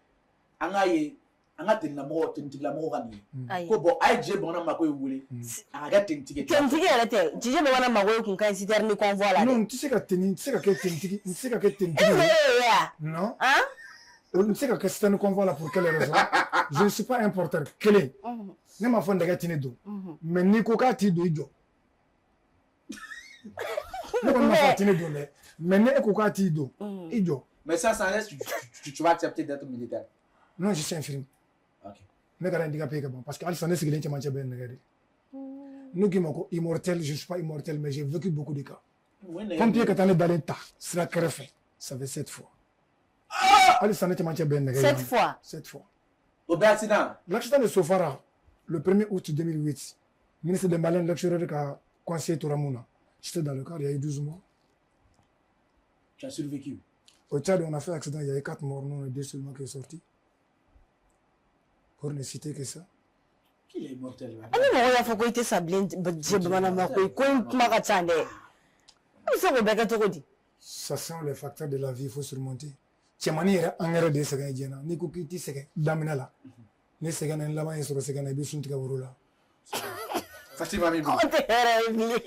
an k'a ye an ka tenilamɔgɔ, tenitigilamɔgɔw ka nin ye. Ayi. Ko bon, a ye Diɲɛ bamanan mako ye wele a ka kɛ tenitigi ye. Tenitigi yɛrɛ tɛ. Dj Bamanan Makoyi kun ka ɲi citerne convoi la Non, dɛ. n tɛ se ka tenue, n tɛ se ka kɛ tenitigi, n tɛ se ka kɛ E tenitigi m'o ye. ye wa? Non. Han? N tɛ se ka kɛ citerne convoi la, pour quelle raison? Je ne suis pas un porteur. Kelen. Ne m'a fɔ nɛgɛ tɛ ne don. Mais n'i ko k'a t'i don, i jɔ. Ne kɔni m'a fɔ a tɛ ne don dɛ. Mais ne e ko k'a t'i don, i jɔ. Mais ça, ça reste, tu vas accepter d'être militaire? Non, je suis infirme. Ne kɛra handicapé ka ban parce que halisa ne sigilen cɛmancɛ bɛ nɛgɛ de. N'u k'i ma ko immortel, je suis pas immortel, mais j'ai vécu beaucoup de cas. Pompier ka taa ne dalen ta sira kɛrɛfɛ, ça fait 7 fois. Halisa ne cɛmancɛ bɛ nɛgɛ. 7 fois. 7 fois. O bɛɛ accident. L'accident de Sofara, le 1er août 2008, ministre des Maliens de l'extérieur ka conseiller tora mun na. J'étais dans le car, il y a eu 12 morts. Tu as survécu. Au Tchad, on a fait accident, il y a eu 4 morts, nous on est 2 seulement qui sont sortis. Pour ne citer que ça. Qui est immortel? Ani mɔgɔ y'a fɔ ko i tɛ sa bilen Dj Bamanan Makoyi ko in kuma ka ca dɛ. E bɛ se k'o bɛɛ kɛ cogo di? Ça sont les facteurs de la vie, il faut surmonter. Cɛmannin yɛrɛ angɛrɛ de ye sɛgɛn ye diɲɛ na. N'i ko k'i t'i sɛgɛn daminɛ la, ni sɛgɛn na, ni laban y'i sɔrɔ sɛgɛn na, i bɛ sun tigɛ woro la. Fatima min Anw tɛ hɛrɛ ye bilen.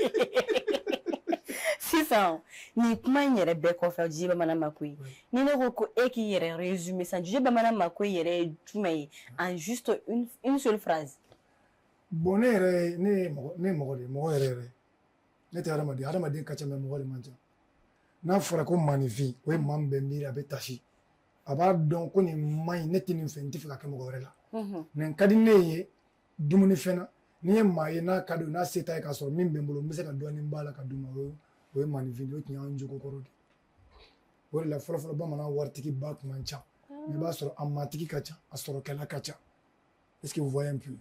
Sisan nin kuma in yɛrɛ bɛɛ kɔfɛ, Dj Bamanan Makoyi, ni ne ko ko e k'i yɛrɛ résumé sisan, Dj Bamanan Makoyi yɛrɛ ye jumɛn ye en juste une seule phrase? Bon, ne yɛrɛ, ne ye mɔgɔ, ne ye mɔgɔ de ye, mɔgɔ yɛrɛ yɛrɛ. Ne tɛ hadamaden, hadamaden ka ca mais mɔgɔ de man ca. N'a fɔra ko maninfin, o ye maa min bɛ miiri, a bɛ tasi. A b'a dɔn ko nin man ɲi, ne tɛ nin fɛ, n tɛ fɛ ka kɛ mɔgɔ wɛrɛ la. Nin ka di ne ye dumunifɛn na, n'i ye maa ye n'a ka di n'a se t'a ye k'a sɔrɔ min bɛ n bolo, n bɛ se ka dɔɔnin b'a la ka d'u ma, o ye maninfin de ye, o tun y'an jogo kɔrɔ de ye. O de la fɔlɔ-fɔlɔ bamanan waritigi ba tun man ca. Mais i b'a sɔrɔ a maatigi ka ca, a sɔrɔkɛla ka ca. Est-ce que vous voyez un peu?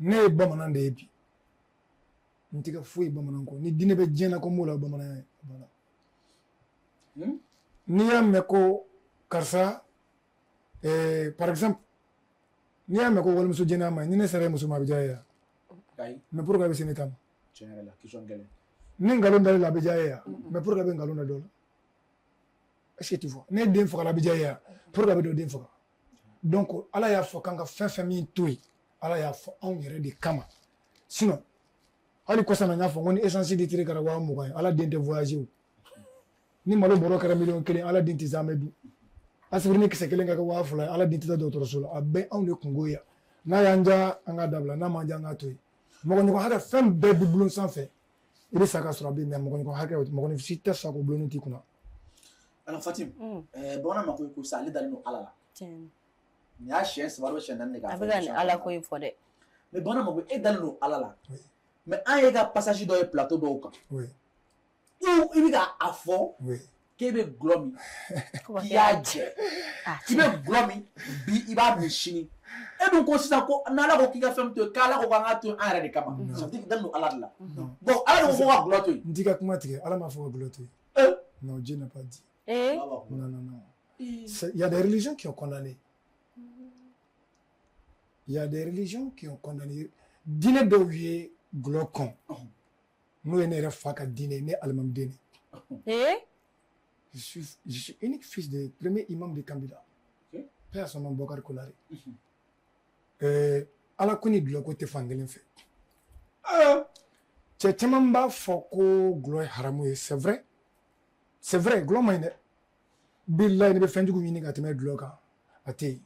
Ne ye bamanan de ye bi. N tɛ ka foyi bamanan kɔ. Ni diinɛ bɛ diɲɛ na ko n b'o la, o bamananya ye. A banna. N'i y'a mɛn ko karisa, par exemple, n'i y'a mɛn ko walimuso jɛnɛya ma ɲi, ni ne sera e muso ma, a bɛ diya e ye wa? Ayi. Mais pourquoi i bɛ se ne ta ma? Tiɲɛ yɛrɛ la, question gɛlɛn. Ni nkalon dar'i la, a bɛ diya e ye wa? Mais pourquoi i bɛ nkalon da dɔ la? Est-ce que tu vois? Ne den fagala, a bɛ diya e ye wa? Pourquoi i bɛ dɔ den faga? Donc Ala y'a fɔ k'an ka fɛn fɛn min to yen, Ala y'a fɔ anw yɛrɛ de kama. Sinon hali kɔsa na n y'a fɔ ko ni essence litre kɛra 20 000 ye, Ala den tɛ voyager o. Ni malo bɔrɔ kɛra miliyɔn 1, Ala den tɛ zamɛ dun. Aspirine kisɛ kelen ka kɛ 2000 ye, Ala den tɛ taa dɔgɔtɔrɔso la. A bɛɛ anw de kungo ye. N'a y'an diya, an k'a dabila, n'a m'an diya, an k'a to yen. Mɔgɔ ɲɔgɔn hakɛ fɛn bɛɛ bɛ bulon sanfɛ, i bɛ sa ka sɔrɔ a bɛ yen, mais mɔgɔ ɲɔgɔn hakɛ, mɔgɔninfin si tɛ sa k'o bulon t'i kunna. Alors Fatim, Bamanan Makoyi ko sisan ale dalen don Ala la. Nin y'a siɲɛ 3 ou siɲɛ 4 de k'a A fɔ bɛ ka nin émission Ala kɔnɔ. ko in fɔ dɛ. Mais Bamanan Makoyi, e dalen don Ala la. Mais an ye ka passage dɔ ye plateau dɔw kan. Ou i bɛ ka a fɔ k'e bɛ gulɔ min, k'i y'a jɛ. K'i bɛ gulɔ min bi, i b'a min sini. E dun ko sisan ko n'Ala ko k'i ka fɛn min to yen, k'Ala ko k'an k'a to yen an yɛrɛ de kama. Ça veut dire k'i dalen don Ala de la. Bon, Ala de ko ko ka gulɔ to yen. N t'i ka kuma tigɛ, Ala m'a fɔ ka gulɔ to yen. Non, Dieu n'a pas dit. Non, non, non. Il y a des religions qui ont condamné. Il y a des religions qui ont condamné. Diinɛ dɔw ye gulɔ kɔn. N'o ye ne yɛrɛ fa ka diinɛ, ne alimamiden de. Je suis unique fils du premier imam de Kambila. Père à son nom Bokar Kolare. Ala ko ni gulɔ ko tɛ fan kelen fɛ. Cɛ caman b'a fɔ ko gulɔ ye haramu ye, c'est vrai. C'est vrai, gulɔ man ɲi dɛ. Bilayi, ne bɛ fɛn jugu ɲini ka tɛmɛ gulɔ kan, a tɛ yen.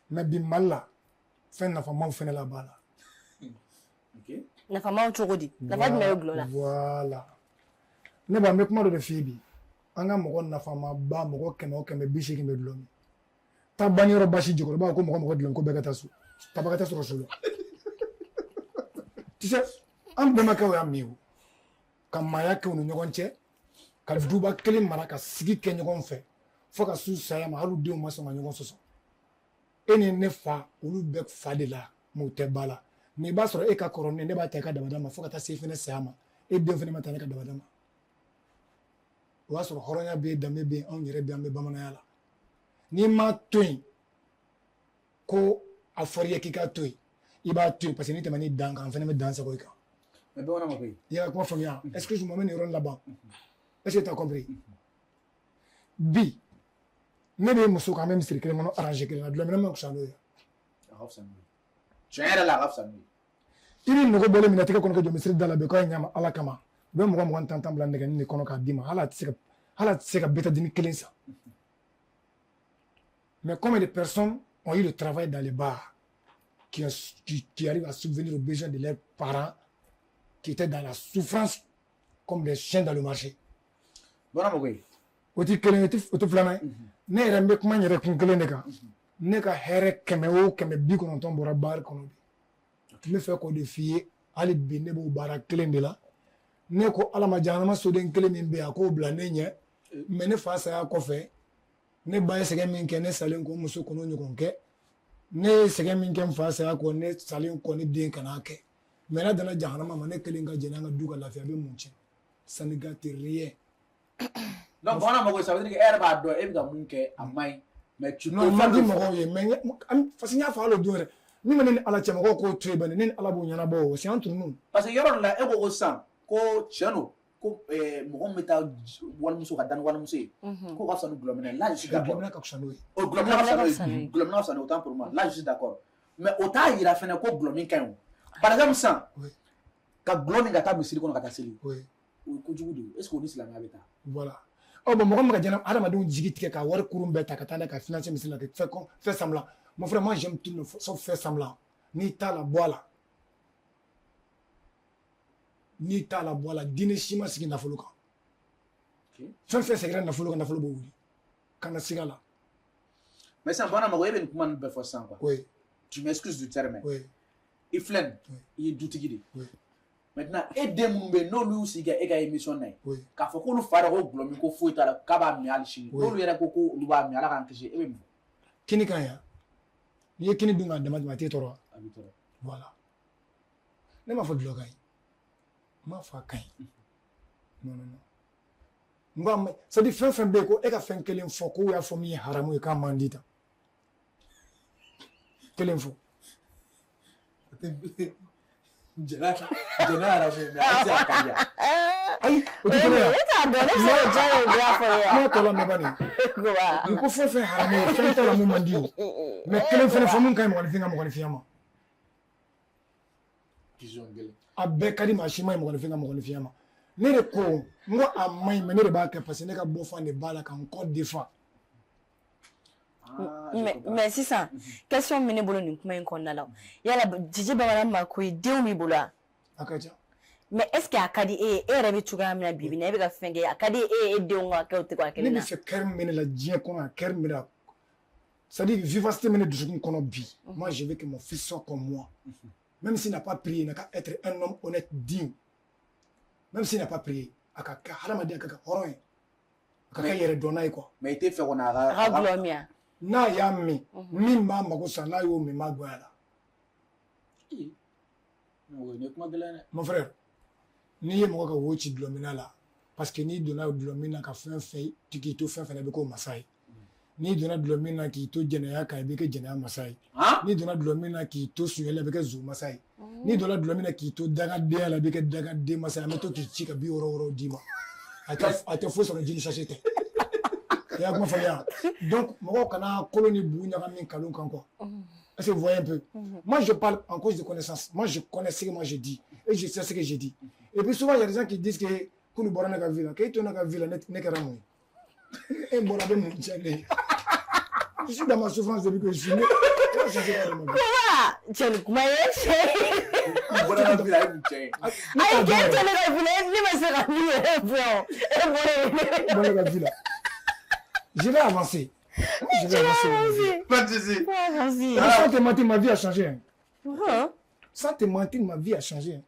Mais bi Mali la, fɛn nafamaw fɛnɛ la b'a la. Nafamaw cogo di? Nafa jumɛn bɛ gulɔ la? Voilà. Ne ba, n bɛ kuma dɔ de f'i ye bi. An ka mɔgɔ nafamaba, mɔgɔ 100 o 100, 80 bɛ gulɔ min. Taa baniyɔrɔ basi jukɔrɔ, ko mɔgɔ mɔgɔ gulɔ ko bɛɛ ka taa so. Tabaga tɛ sɔrɔ so la. Tu sais, an bɛnbakɛw y'a min o. Ka maaya kɛ u ni ɲɔgɔn cɛ, ka duba kelen mara, ka sigi kɛ ɲɔgɔn fɛ, fo ka s'u saya ma, hali u denw ma sɔn ka ɲɔgɔn sɔsɔ. E ni ne fa, olu bɛ fa de la, mais u tɛ ba la. Mais i b'a sɔrɔ e ka kɔrɔ ne, ne b'a ta i ka dabada ma fo ka taa se i fɛnɛ saya ma. E den fɛnɛ ma ta ne ka dabada ma. O y'a sɔrɔ hɔrɔnya bɛ yen, danbe bɛ yen, anw yɛrɛ bɛ an bɛ bamananya la. N'i m'a to yen ko a fɔr'i ye k'i k'a to yen, i b'a to yen parce que n'i tɛmɛn'i dan kan, an fɛnɛ bɛ dan sago i kan. Mais Bamanan Makoyi. I y'a kuma faamuya? Excuse-moi, n bɛ nin yɔrɔ laban. Est-ce que tu as compris? Bi, ne bɛ muso kan, an bɛ misiri kelen kɔnɔ, rangée kelen na, dulɔminɛ man fisa n'o ye. A ka fisa n'o ye. Tiɲɛ yɛrɛ la, a ka fisa n'o ye. I ni nogo bɔlen minɛ tigɛ kɔnɔ ka jɔ misiri da la bi, k'a ye ɲa ma Ala kama. U bɛ mɔgɔ 20 tan tan bila nɛgɛnin de kɔnɔ k'a d'i ma, hali a tɛ se ka bétadine kelen san. Mais combien de personnes ont eu le travail dans les bars qui arrivent à subvenir aux besoins de leurs parents qui étaient dans la souffrance comme des chiens dans le marché? Bamanan Makoyi. O tɛ kelen ye, o tɛ filanan ye. Ne yɛrɛ n bɛ kuma n yɛrɛ kun kelen de kan. Ne ka hɛrɛ 100 o 190 bɔra baara kɔnɔ bi. N bɛ fɛ k'o de f'i ye hali bi, ne b'o baara kelen de la. Ne ko Ala ma, jahanama soden kelen min bɛ yen, a k'o bila ne ɲɛ. Mais ne fa saya kɔfɛ, ne ba ye sɛgɛn min kɛ ne salen kɔ, muso kɔnɔ ɲɔgɔn kɛ. Ne ye sɛgɛn min kɛ n fa saya kɔ, ne salen kɔ, ne den kana kɛ. Mais n'a danna jahanama ma, ne kelen ka jɛn n'an ka du ka lafiya, a bɛ mun tiɲɛ? Ça ne gâte rien. Donc Bamanan Makoyi, ça veut dire que e yɛrɛ b'a dɔn e bɛ ka mun kɛ, a man ɲi, mais tu Non, man di mɔgɔw ye, mais parce que n y'a fɔ hali o don yɛrɛ, min bɛ ne ni Ala cɛ, mɔgɔw k'o to yen bani, ne ni Ala b'o ɲɛnabɔ o, c'est entre nous. Parce que yɔrɔ dɔ la, e ko ko sisan ko tiɲɛ don ko mɔgɔ min bɛ taa walimuso ka da ni walimuso ye, k'o ka fisa ni gulɔminɛ. Là, je suis d'accord. Gulɔminɛ ka fisa n'o ye. O gulɔminɛ ka fisa n'o ye, gulɔminɛ ka fisa n'o ye, autant pour moi. Là, je suis d'accord, mais o t'a yira fɛnɛ ko gulɔmin ka ɲi o. Par exemple sisan, ka gulɔ min ka taa misiri kɔnɔ ka taa seli, o ye kojugu de ye. Est ce que o ni silamɛya bɛ taa? Voilà. Ɔ bon, mɔgɔ min ka jɛnɛ hadamadenw jigi tigɛ ka wari kurun bɛɛ ta ka taa n'a ye ka financer misiri la, ka fɛn semblant. Mon frère, moi j'aime tout sauf fait semblant. N'i t'a la, bɔ a la. N'i t'a la, bɔ a la. Diinɛ si ma sigi nafolo kan. Fɛn fɛn sigira nafolo kan, nafolo b'o wuli. Kana siga la. Mais sisan Bamanan Makoyi, e bɛ nin kuma ninnu bɛɛ fɔ sisan quoi. Oui. Tu m'excuses du terme. Oui. I filɛ nin, i ye dutigi de ye. Oui. Maintenant, e den minnu bɛ yen, n'olu y'u sigi kɛ e ka émission na ye, Oui. k'a fɔ k'olu fa yɛrɛ ko gulɔ min ko foyi t'a la, k'a b'a min hali sini. Oui. N'olu yɛrɛ ko ko olu b'a min, Ala k'an kisi, e bɛ mun fɔ? Kini ka ɲi wa? N'i ye kini dun k'a dama tɛmɛ, a t'e tɔɔrɔ wa? A b'i tɔɔrɔ. Voilà. Ne m'a fɔ dulɔ ka ɲi. N m'a fɔ a ka ɲi. Non, non, non. N ko a ma, c'est à dire fɛn fɛn bɛ yen ko e ka fɛn kelen fɔ k'o y'a fɔ min ye haramu ye, k'a man di tan. Kelen fɔ. Jɛnɛ jɛnɛ yɛrɛ bɛ yen, mais a tɛ se ka kariya. Ayi, o tɛ kelen ye. Ne t'a dɔn, ne bɛ se ka diya o bɛɛ fɔ ye. Kuma tɔ lamɛn bani. Nin ko fɛn fɛn haramu ye, fɛn t'a la mun man di o. Mais kelen fɛnɛ fɔ mun ka ɲi mɔgɔninfin ka mɔgɔninfinya ma. Question gɛlɛn. A bɛɛ ka di maa si ma ɲi mɔgɔninfin ka mɔgɔninfinya ma. Ne de ko n ko a man ɲi, mais ne de b'a kɛ parce que ne ka bɔfan de b'a la ka n kɔ défend. Mais sisan, question min ne bolo nin kuma in kɔnɔna la, yala Dj Bamanan Makoyi, denw b'i bolo wa? A ka ca. Mais est ce que a ka di e ye, e yɛrɛ bɛ cogoya min na bi bi in na, e bɛ ka fɛn kɛ, a ka di e ye e denw ka kɛ o cogoya kelen na? Ne bɛ fɛ kɛri min bɛ ne la diɲɛ kɔnɔ, a kɛri min bɛ ne la, c'est à dire vivacité min bɛ ne dusukun kɔnɔ bi, moi je veux que mon fils soit comme moi. Même s'il n'a pas prié, il n'a qu'à être un homme honnête, digne. Même s'il n'a pas prié, a ka kɛ hadamaden, a ka kɛ hɔrɔn ye, a ka kɛ yɛrɛdɔnna ye quoi. Mais i tɛ fɛ kɔni a ka A ka gulɔ min wa? N'a y'a min, min b'a mago sa, n'a y'o min, n b'a gɔya a la. Nin ye kuma gɛlɛn dɛ. Mon frère, n'i ye mɔgɔ ka wo ci dulɔminna la, parce que n'i donna dulɔmin na ka fɛn fɛn k'i to fɛn fɛn na, i bɛ k'o masa ye. N'i donna dulɔmin na k'i to jɛnɛya kan, i bɛ kɛ jɛnɛya masa ye. N'i donna dulɔmin na k'i to suɲɛli la, i bɛ kɛ zon masa ye. N'i donna dulɔmin na k'i to dangadenya la, i bɛ kɛ dangaden masa ye. An bɛ to k'i ci ka 60 60 d'i ma. A tɛ foyi sɔrɔ jini sachet tɛ. I y'a kuma faamuya? Donc mɔgɔw kana kolo ni bu ɲagami nkalon kan quoi. Est-ce que vous voyez un peu? Moi, je parle en cause de connaissance. Moi, je connais ce que moi je dis. Et je sais ce que je dis. Et puis souvent, il y a des gens qui disent que k'olu bɔra ne ka vie la, k'e to ne ka vie la, ne kɛra mun ye? E bɔra bɛ mun tiɲɛ ne ye? Je suis dans ma souffrance depuis que je suis né. Kuma cɛ ni kuma ye cɛ. I bɔra ka vie la, e mun tiɲɛ ye? Ayi, k'e to ne ka vie la, ne ma se ka min yɛrɛ fɔ. E bɔra yen. Bɔra ne ka vie la. Je vais avancer. Je vais avancer. Pas de souci. Sans te mentir, ma vie a changé. Sans te mentir, ma vie a changé.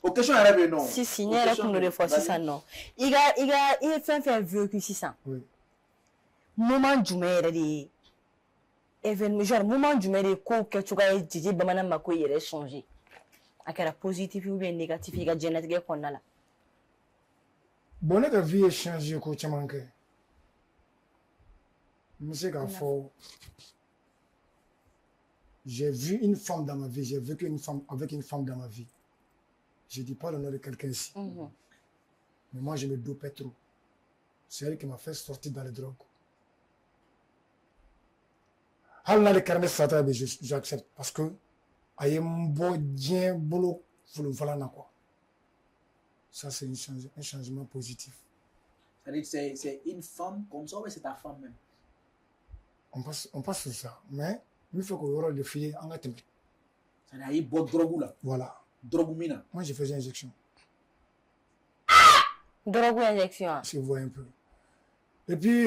O question yɛrɛ bɛ yen nɔ. Si si, ne yɛrɛ kun y'o de fɔ sisan nɔ. I ka i ka i ye fɛn fɛn vécu sisan. Moment jumɛn yɛrɛ de ye événement, genre moment jumɛn de ye kow kɛcogoya ye Dj Bamanan Makoyi yɛrɛ changer? A kɛra positif ou bien négatif i ka diɲɛlatigɛ kɔnɔna la. Bon, ne ka vie ye changer ko caman kɛ. N bɛ se k'a fɔ, j'ai vu une femme dans ma vie, j'ai vécu une femme avec une femme dans ma vie. Je ne dis pas le nom de quelqu'un ici. Mais moi, je me dopais trop. C'est elle qui m'a fait sortir dans les drogues. Hali n'ale kɛra ne sata ye, j'accepte parce que a ye n bɔ diɲɛ bolo folonfalan na quoi. Ça, c'est un changement positif. C'est-à-dire c'est une femme comme ça ou c'est ta femme même? On passe sur ça, mais n bɛ fɛ k'o yɔrɔ de f'i ye, an ka tɛmɛ. C'est-à-dire a y'i bɔ drogue la. Voilà. Drogue min na. Moi, je faisais injection. Drogue injection. Si vous voyez un peu. Et puis,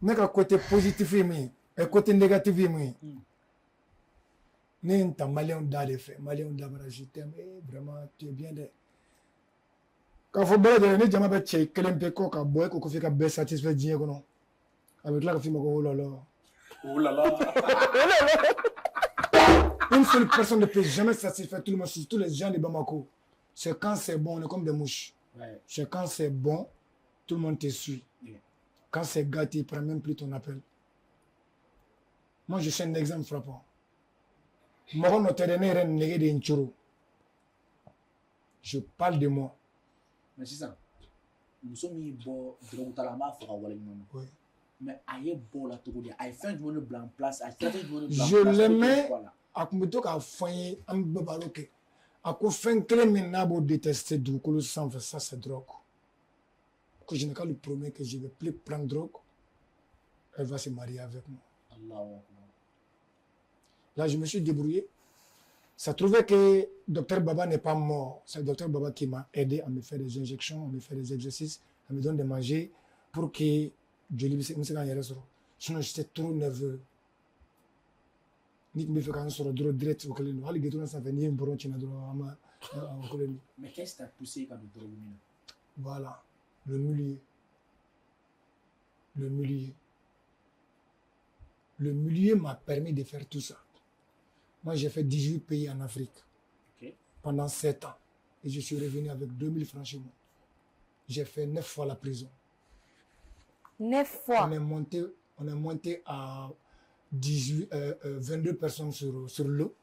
ne ka côté positif ye min ye, Et côté négatif ye mun ye? Ne ye n ta maliyɛnw da de fɛ, maliyɛnw da bara, je t'aime, eh, vraiment tu es bien dɛ. K'a fɔ bɛɛ lajɛlen, ni jama bɛ cɛ kelen pe kɔ ka bɔ, e ko ko f'i ka bɛɛ satisfait diɲɛ kɔnɔ, a bɛ tila ka f'i ma ko oh là là. Oh là là. Une seule personne ne peut jamais satisfaire tout le monde, surtout les gens de Bamako. C'est quand c'est bon, on est comme des mouches. Ouais. C'est quand c'est bon, tout le monde te suit. Yeah. Quand c'est gâté, il ne prend même plus ton appel. Moi, je suis un exemple frappant. Mɔgɔ nɔ tɛ dɛ, ne yɛrɛ nege de ye n coro. Je parle de moi. Mais sisan, muso min y'i bɔ drogue ta la, an b'a fɔ ka waleɲuman dɔn. Oui. Mais a ye bɔ o la cogo di? A ye fɛn jumɛn de bila en place? A ye stratégie jumɛn de bila en Je place pour que l'aimais. o bɔ a la? A tun bɛ to k'a fɔ n ye, an bɛ baro kɛ. A ko fɛn kelen min n'a b'o détester dugukolo sanfɛ, ça c'est drogue. Que je n'ai qu'à lui promettre que je ne vais plus prendre drogue, elle va se marier avec moi. Allahu akbar. Là, je me suis débrouillé. Ça trouvait que docteur Baba n'est pas mort. C'est le docteur Baba qui m'a aidé à me faire des injections, à me faire des exercices, à me donner de manger pour que joli bɛ se n bɛ se k'an yɛrɛ sɔrɔ. Sinon, j'étais trop nerveux. Ni tun bɛ fɛ k'an sɔrɔ dɔrɔn direct, o kɛlen don. Hali goudron sanfɛ, n'i ye n bɔrɔ ci n na dɔrɔn, an ma o kɛlen don. Mais qu'est-ce qui t'a poussé ka don drogue min na? Voilà, le milieu. Le milieu. Le milieu m'a permis de faire tout ça. Moi, j'ai fait 18 pays en Afrique pendant 7 ans. Et je suis revenu avec 2000 francs chez moi. J'ai fait 9 fois la prison. 9 fois. On est monté à 18, 22 personnes sur l'eau.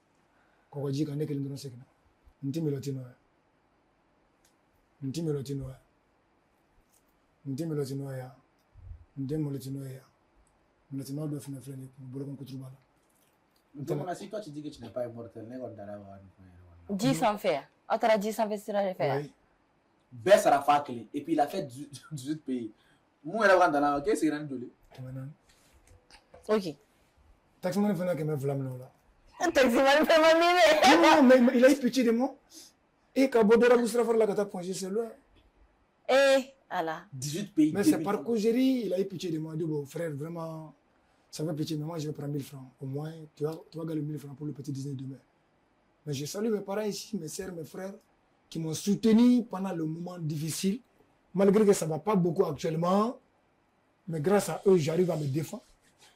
Kɔgɔji kan, ne kelen dɔrɔn seginna. N ti meloti n'o ye. N ti meloti n'o ye. N ti meloti n'o ye yan. N tɛ meloti n'o ye yan. Meloti n'o dɔ fana filɛ nin ye, bolokon kuturuba la. Donc, si toi tu dis que tu n'es pas immortel, ne kɔni dara wa nin kuma yɛrɛ kɔnɔ. Ji sanfɛ yan. Aw taara ji sanfɛ sira de fɛ yan. Oui. Bɛɛ sara fa kelen et puis il a fait 18 pays. Mun yɛrɛ bɛ ka dala k'e seginna ni joli? 400. Ok. Taximan fana 200 minɛ o la. Taximan fɛn ma min dɛ. Non, mais il a eu pitié de moi. Et ka bɔ Dɔrabu sirafara la ka taa Point G, c'est loin. Eh, ala. 18 pays. Mais c'est 2000 par causerie, il a eu pitié de moi. Il dit, bon, frère, vraiment, ça fait pitié, mais moi, je vais prendre 1000 francs. Au moins, tu vas gagner 1000 francs pour le petit dîner demain. Mais je salue mes parents ici, mes sœurs, mes frères, qui m'ont soutenu pendant le moment difficile. Malgré que ça ne va pas beaucoup actuellement, mais grâce à eux, j'arrive à me défendre.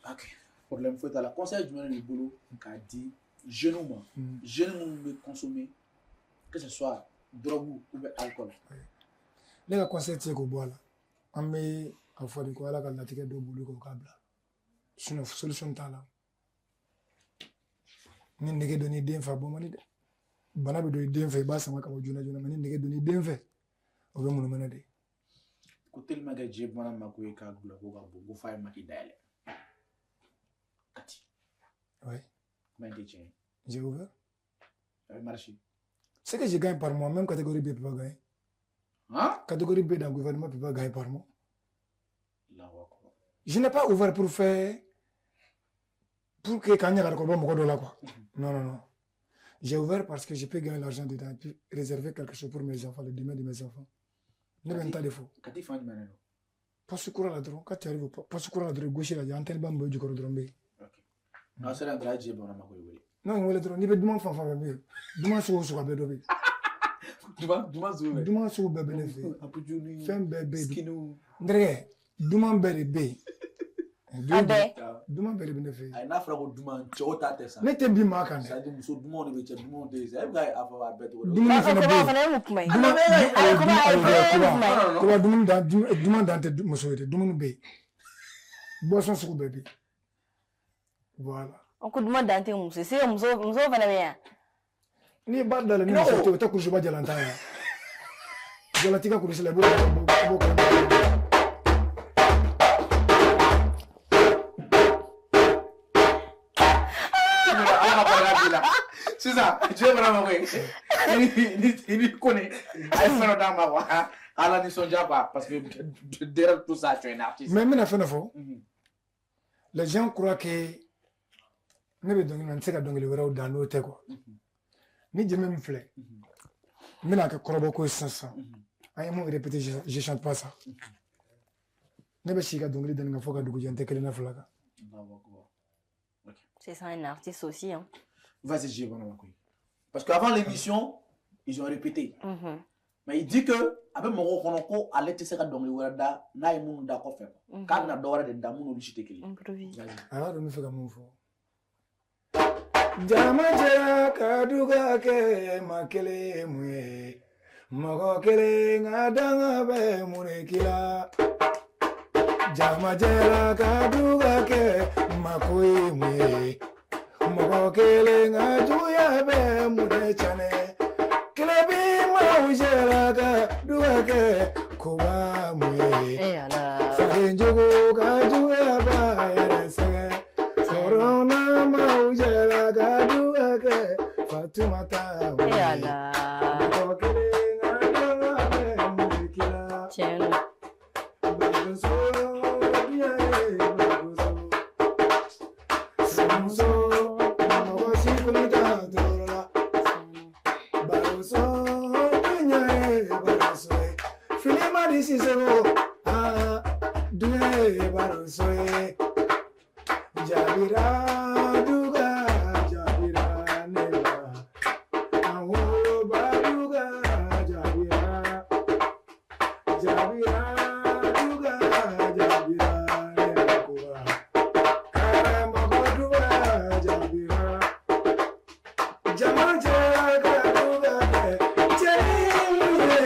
Ok. Problème foyi t'a la. Conseil jumɛn de b'i bolo k'a di jeunes ma? Jeunes minnu bɛ consommer, que ce soit drogue ou bien alcool. Ne ka conseil tɛ se k'o bɔ a la. An bɛ a fɔ de ko Ala ka latigɛ dɔ boli k'o k'a bila. Sinon, solution t'a la. Ni nege donn'i den fɛ, a bɔ man di dɛ. Bana bɛ don i den fɛ, i b'a sama ka bɔ joona joona, mais ni nege donn'i den fɛ, o bɛ munumunu de. Ko tellement que diɲɛ bamanan ma ko i ka gulɔ ko ka bon ko f'a ye maki dayɛlɛ. Kati. Oui, Kuma in tɛ tiɲɛ ye. J'ai ouvert. A bɛ marcher. Ce que je gagne par mois, même catégorie B ne peut pas gagner. Hein? Catégorie B dans le gouvernement ne peut pas gagner par mois. Allahu akbar. Je n'ai pas ouvert pour faire. Pour que quand il y a un là, quoi. Non, non, non. J'ai ouvert parce que je peux gagner l'argent dedans et puis réserver quelque chose pour mes enfants, le demain de mes enfants. Ne bɛ n ta de fɔ. Kati fan jumɛn de don? Poste kura la dɔrɔn, quand tu arrives au poste kura la dɔrɔn, gauche la, antenne ba min bɛ jukɔrɔ dɔrɔn bɛ yen. Ok. N'aw sera yen dɔrɔn, a ye diɲɛ bamanan ma ko i wele. Non, n wele dɔrɔn, n'i bɛ duman fan fan fɛ bɛ yen. Duman sugu o sugu a bɛɛ dɔ bɛ yen. Duman duman sugu bɛɛ. Duman sugu bɛɛ bɛ ne fɛ yen. Apuju ni Fɛn bɛɛ bɛ yen. skinu. N terikɛ, duman bɛɛ de bɛ yen. A bɛɛ. Duman bɛɛ de bɛ ne fɛ yen. Ayi, n'a fɔra ko duman, cɛw ta tɛ sa. Ne tɛ bin maa kan C'est dɛ. à dire muso dumanw de bɛ, cɛ dumanw tɛ yen sa. E bɛ ka a fɔ a bɛɛ cogo di? Dumuni fana bɛ Koba yen. fana ye mun kuma ye? Duman Ayi, koba, ayi, ayi, fana ye mun koba kuma ye? Non, non, non. Koba, dumuni dan duman dan tɛ muso ye dɛ, dumuni bɛ yen. Boisson sugu bɛɛ bɛ yen. Voilà. Ko duman dan tɛ muso ye. Se muso muso fana bɛ yan. N'i ye baara dayɛlɛ ni Non. muso tɛ, o tɛ kurusiba jalantan ye. Jala t'i ka kurusi la, i b'o kala. Ala ka barika b'i la. Sisan, diɲɛ bamanan ma ko ye. I ni Kone, a ye fɛn dɔ d'a ma quoi. Ala nisɔndiya quoi, parce que derrière tout ça, tu es un artiste. Mais n bɛna fɛn dɔ fɔ. Les gens croient que ne bɛ dɔnkili na, n tɛ se ka dɔnkili wɛrɛw da n'o tɛ quoi. Ni jɛmɛ min filɛ, n bɛna kɛ kɔrɔbɔ ko ye sisan sisan. An ye mun répété, je chante pas ça. Ne bɛ si ka dɔnkili da nin kan fo ka dugu jɛ, n tɛ kelen na fila kan. Allahu akbar. C'est ça un artiste aussi, hein. Vas-y, J. Banamako. Parce qu'avant l'émission, ils ont répété. Mais il dit que a bɛ mɔgɔw kɔnɔ ko ale tɛ se ka dɔnkili wɛrɛ da n'a ye minnu da kɔfɛ, k'a bɛna dɔ wɛrɛ de da minnu olu si tɛ kelen. Improvise. A y'a dɔn n bɛ fɛ ka mun fɔ. Jama jɛra ka duga kɛ maa kelen ye mun ye, mɔgɔ kelen ka danga bɛ mun de k'i la. Jama jɛra ka duga kɛ mako ye mun ye, mɔgɔ kelen ka juguya bɛ mun de canɛ. Kelebi maaw jɛra ka duga kɛ koba mun ye, fadenjugu ka juguya b'a yɛrɛ sɛgɛn. Sɔrɔna maaw jɛra ka duga kɛ Fatumata mun ye, mɔgɔ kelen ka danga bɛ mun de k'i la. Tiɲɛ don. Bagoso diya ye bagoso, samuso mɔgɔ si kɔni t'a tɔɔrɔ la. Baroso dunya ye baroso ye, fili ma di Sisoko, aa dunya ye baroso ye. Jabira duga jabira ne ma, an woloba duga jabira, jabira duga jabira ne ma koba, karamɔgɔ duga jabira. Jama jɛra ka duga kɛ cɛ mun ye,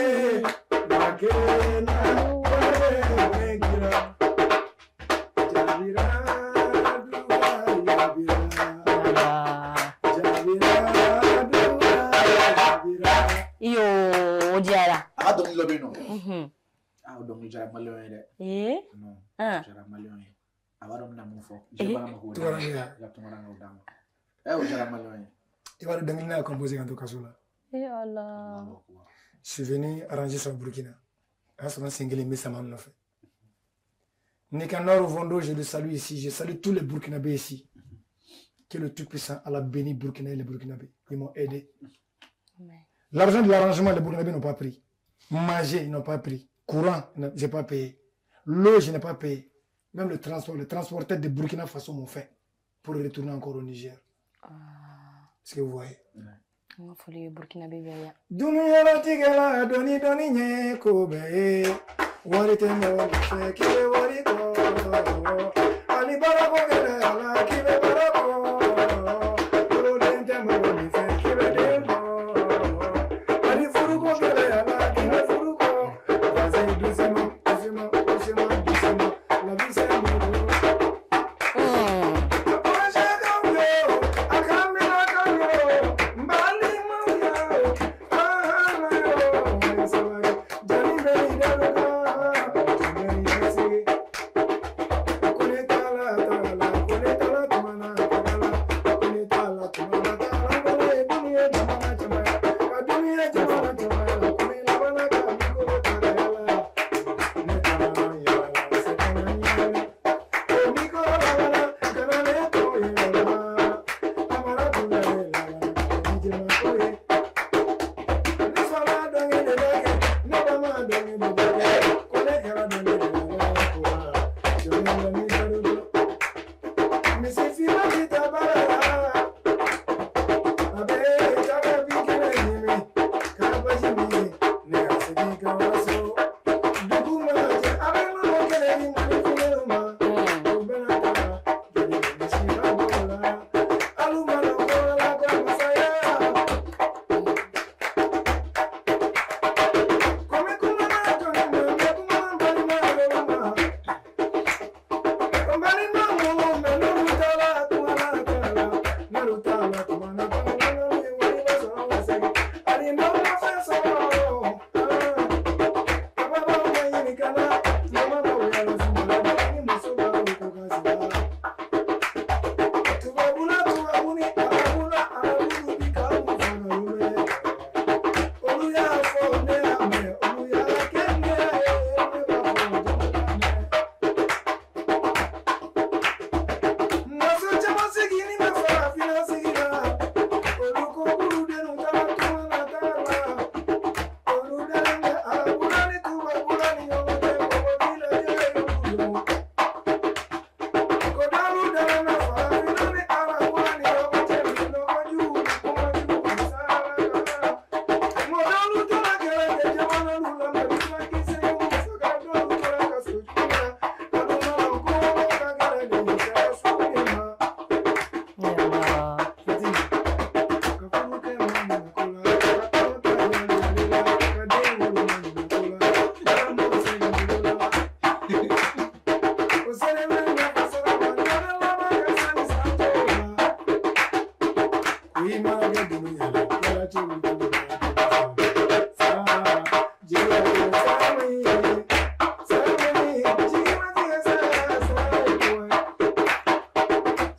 maa kelen na wale bɛ kira. Jabira duga jabira, jabira duga jabira. Iyo, o diyara. A ka dɔnkili dɔ bɛ yen nɔ. Ah, o dɔnkili diyara maliyɛnw ye dɛ. Non, o diyara maliyɛnw ye. A b'a dɔn n bɛna mun fɔ. J Banamako d'a ma. I ka tunkarankew d'a ma. O diyara maliyɛnw ye. I b'a dɔn dɔnkili n'a composé ka to kaso la. Eh Allah. Je suis venu arranger ça au Burkina. A y'a sɔrɔ n sen kelen bɛ sama nɔfɛ. Nicanor Vondo, je le salue ici. Je salue tous les Burkinabés ici. Que le Tout-Puissant Allah bénisse Burkina et les Burkinabés. Ils m'ont aidé. L'argent de l'arrangement, les Burkinabés n'ont pas pris. Manger, ils n'ont pas pris. Courant, je n'ai pas payé. L'eau, je n'ai pas payé. Même le transport, les transporteurs de Burkina Faso m'ont fait pour retourner encore au Niger. Est-ce que vous voyez? An ka foli ye Burkinabé bɛɛ ye. Dunuya la dɔɔni dɔɔni ɲɛ ko bɛɛ ye. Wari tɛ mɔgɔ fɛ k'i bɛ wari kɔ. Hali baarako gɛlɛya la k'i bɛ baara kɔ. Woloden tɛ mɔgɔ min fɛ k'i bɛ den kɔ. Hali furuko gɛlɛya la k'i bɛ furu kɔ. Vas-y doucement, doucement, doucement, doucement. La vie c'est un boulot.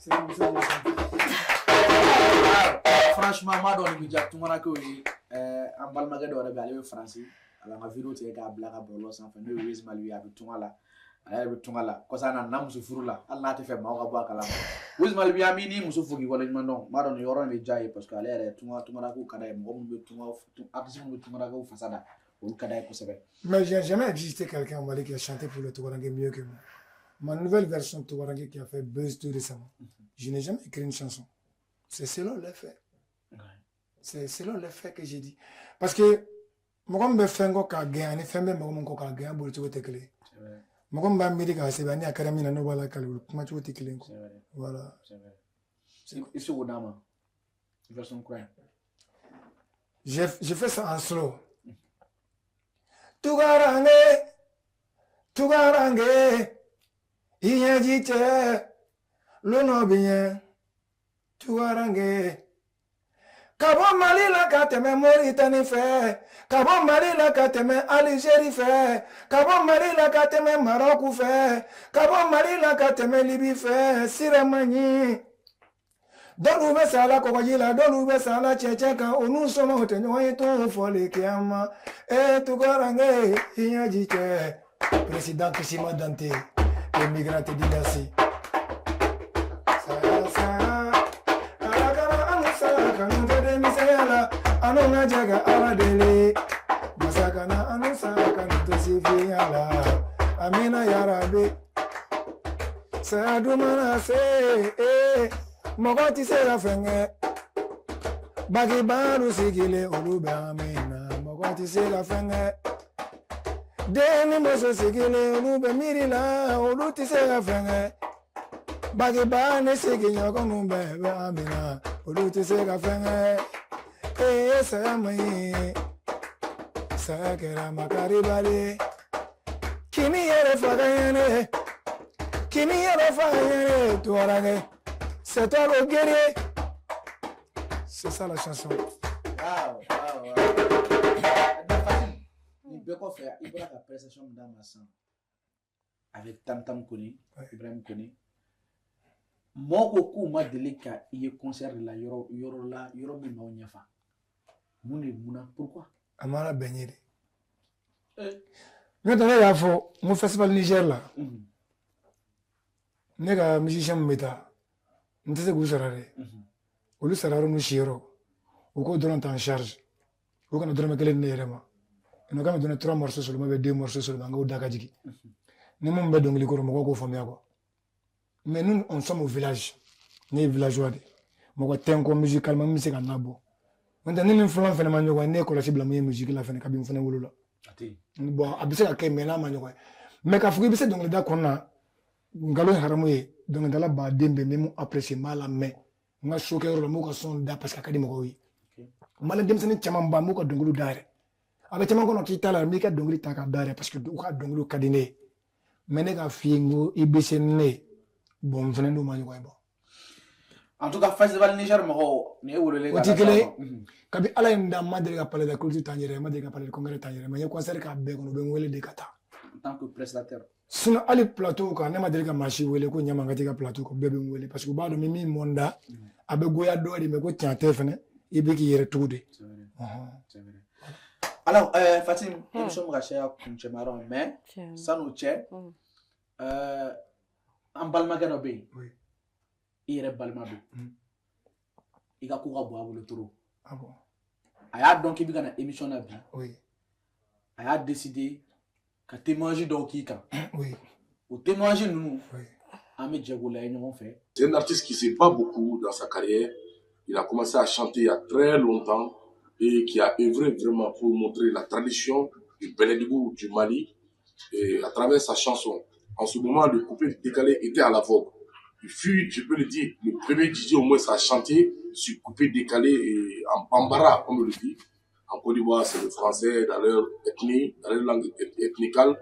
C'est comme ça. Franchement, ma dɔn nin bɛ diya tunkarankew ye. An balimakɛ dɔ yɛrɛ bɛ yen, ale bɛ Faransi, a b'an ka vidéo tigɛ k'a bila ka bɔlɔlɔ sanfɛ, n'o ye Wiz Mali ye. A bɛ tunga la, ale yɛrɛ bɛ tunga la kɔsa a nana muso furu la, hali n'a tɛ fɛ maaw ka bɔ a kalama. Wiz Mali, an b'i ni muso fo k'i waleɲuman dɔn. N b'a dɔn nin yɔrɔ in bɛ diya ye, parce que ale yɛrɛ tunga tunkarankew ka d'a ye. Mɔgɔ minnu bɛ tunga, artiste minnu bɛ tunkarankew fasa da, olu ka d'a ye kosɛbɛ. Mais j'ai jamais existé quelqu'un au Mali qui a chanté pour le Touaranké mieux que moi. Ma nouvelle version de Touaranké qui a fait buzz tout récemment, je n'ai jamais écrit une chanson. C'est selon les faits. C'est selon les faits que j'ai dit. Parce que mɔgɔ min bɛ fɛn kɔ k'a gɛn ani fɛn bɛ mɔgɔ min kɔ k'a gɛn, a boli cogo tɛ kelen ye. Mɔgɔ min b'a miiri k'a sɛbɛn ani a kɛra min na n'o b'a lakali, olu kuma cogo tɛ kelen ye. Voilà. I bɛ se k'o d'a ma, version kura in? J'ai fait ça en slow. Tugarange, Tugarange, i ɲɛji cɛ, lon bɛ ɲɛ, Tugarange. Ka bɔ Mali la ka tɛmɛ Moritani fɛ, ka bɔ Mali la ka tɛmɛ Alizeri fɛ, ka bɔ Mali la ka tɛmɛ Marɔku fɛ, ka bɔ Mali la ka tɛmɛ Libi fɛ, sira ma ɲi. Dɔw bɛ sa la kɔgɔji la, dɔw bɛ sa la cɛncɛn kan, o n'u somɔgɔw tɛ ɲɔgɔn ye tun fɔli kiyama. E Tugarange, i ɲɛji cɛ. Président Kissima Dante, le migrant dynastie. Saya saya, ala kana an sa kanu tɛ denmisɛnya la, an n'u ka jɛ ka Ala deli. Masa kana an sa kanu tɛ sifinya la. Amina yarabi. Saya dun mana se, mɔgɔ tɛ se ka fɛn kɛ. Bakibalu sigilen olu bɛ amina, mɔgɔ tɛ se ka fɛn kɛ. Den ni muso sigilen olu bɛ miiri la, olu tɛ se ka fɛn kɛ. Bakiba ni sigiɲɔgɔnw bɛɛ bɛ amina, olu tɛ se ka fɛn kɛ. Ee saya man ɲi, saya kɛra makaribali ye. Kini yɛrɛ faga ɲɛnɛ, kini yɛrɛ faga ɲɛnɛ, Tuarange. C'est toi le guerrier. C'est ça la chanson. Waaw waaw waaw. Nin bɛɛ kɔfɛ, i bɔra ka prestation min d'a ma sisan avec Tam Tam Kone, Ibrahim Kone, mɔgɔw ko k'u ma deli ka i ye concert de la yɔrɔ yɔrɔ la, yɔrɔ min m'aw ɲɛfa. Mun de, mun na, pourquoi? A ma ala bɛn ye de. N'o tɛ, ne y'a fɔ n ko festival Niger la, ne ka musicien min bɛ taa, n tɛ se k'u sara dɛ. Olu sara yɔrɔ n'u siyɔrɔ, u k'o dɔrɔn ta en charge. U kana dɔrɔmɛ kelen di ne yɛrɛ ma. Ils n'ont qu'à me donner trois morceaux seulement, ou deux morceaux seulement, n k'o da ka jigin. Ni mun bɛ dɔnkili kɔrɔ, mɔgɔw k'o faamuya quoi. Mais nous, on sommes au village. Ne ye villageois de ye. Mɔgɔ tɛ n kɔ musicalement min bɛ se ka n labɔ. N'o tɛ, ne ni filan fɛnɛ ma ɲɔgɔn ye, ne ye kɔlɔsi bila mun ye musique la fɛnɛ kabini n fɛnɛ wolola. A tɛ yen. Bon, a bɛ se ka kɛ, mais n'a ma ɲɔgɔn ye. Mais k'a fɔ k'i bɛ se dɔnkilida kɔnɔna na, nkalon ye haramu ye. Dɔnkilidala baden bɛ yen, n bɛ mun apprécier, n b'a lamɛn. N ka so kɛyɔrɔ la, n b'u ka son da parce que a ka di mɔgɔw ye. Malien denmisɛnnin caman ba, n b'u ka dɔnkiliw da yɛrɛ. A bɛ caman kɔnɔ k'i t'a la, n b'i ka dɔnkili ta k'a da yɛrɛ parce que u ka dɔnkiliw ka di ne ye. Mais ne k'a f'i ye n ko i bɛ se ni ne ye. Bon, n fɛnɛ n'u ma ɲɔgɔn ye bon. En tout cas, festival Niger mɔgɔw, nin ye weleli O tɛ kelen ye. Kabi Ala ye n da, n ma deli ka palais de la culture ta n yɛrɛ ye, n ma deli ka palais de congrès ta n yɛrɛ ye. Mais n ye concert k'a bɛɛ kɔnɔ, u bɛ n wele de ka taa. En tant que prestataire. Sinon hali plateau kan, ne ma deli ka maa si wele ko ɲama ka t'i ka plateau kan, bɛɛ bɛ n wele parce que u b'a dɔn ni min mɔ n da, a bɛ goya dɔ de, mais ko tiɲɛ tɛ fɛnɛ, i bɛ k'i yɛrɛ tugu de. C'est vrai. C'est vrai. Alors, Fatim, émission bɛ ka caya kuncɛma yɔrɔ ma, mais san'o cɛ, an balimakɛ dɔ bɛ yen. I yɛrɛ balima don. I ka ko ka bon a bolo trop. Ah bon? A y'a dɔn k'i bɛ ka na émission na bi. A y'a décidé ka témoignage dɔw k'i kan. O témoignage ninnu, an bɛ jɛ k'o lajɛ ɲɔgɔn fɛ. C'est un artiste qui se bat beaucoup dans sa carrière. Il a commencé à chanter il y a très longtemps et qui a œuvré vraiment pour montrer la tradition du Beledougou du Mali et à travers sa chanson. En ce moment, le coupé décalé était à la vogue. Il fut, je peux le dire, le premier DJ au moins à chanter sur coupé décalé et en bambara, comme on le dit. En Côte d'Ivoire, c'est le français dans leur ethnie, dans leur langue ethnicale.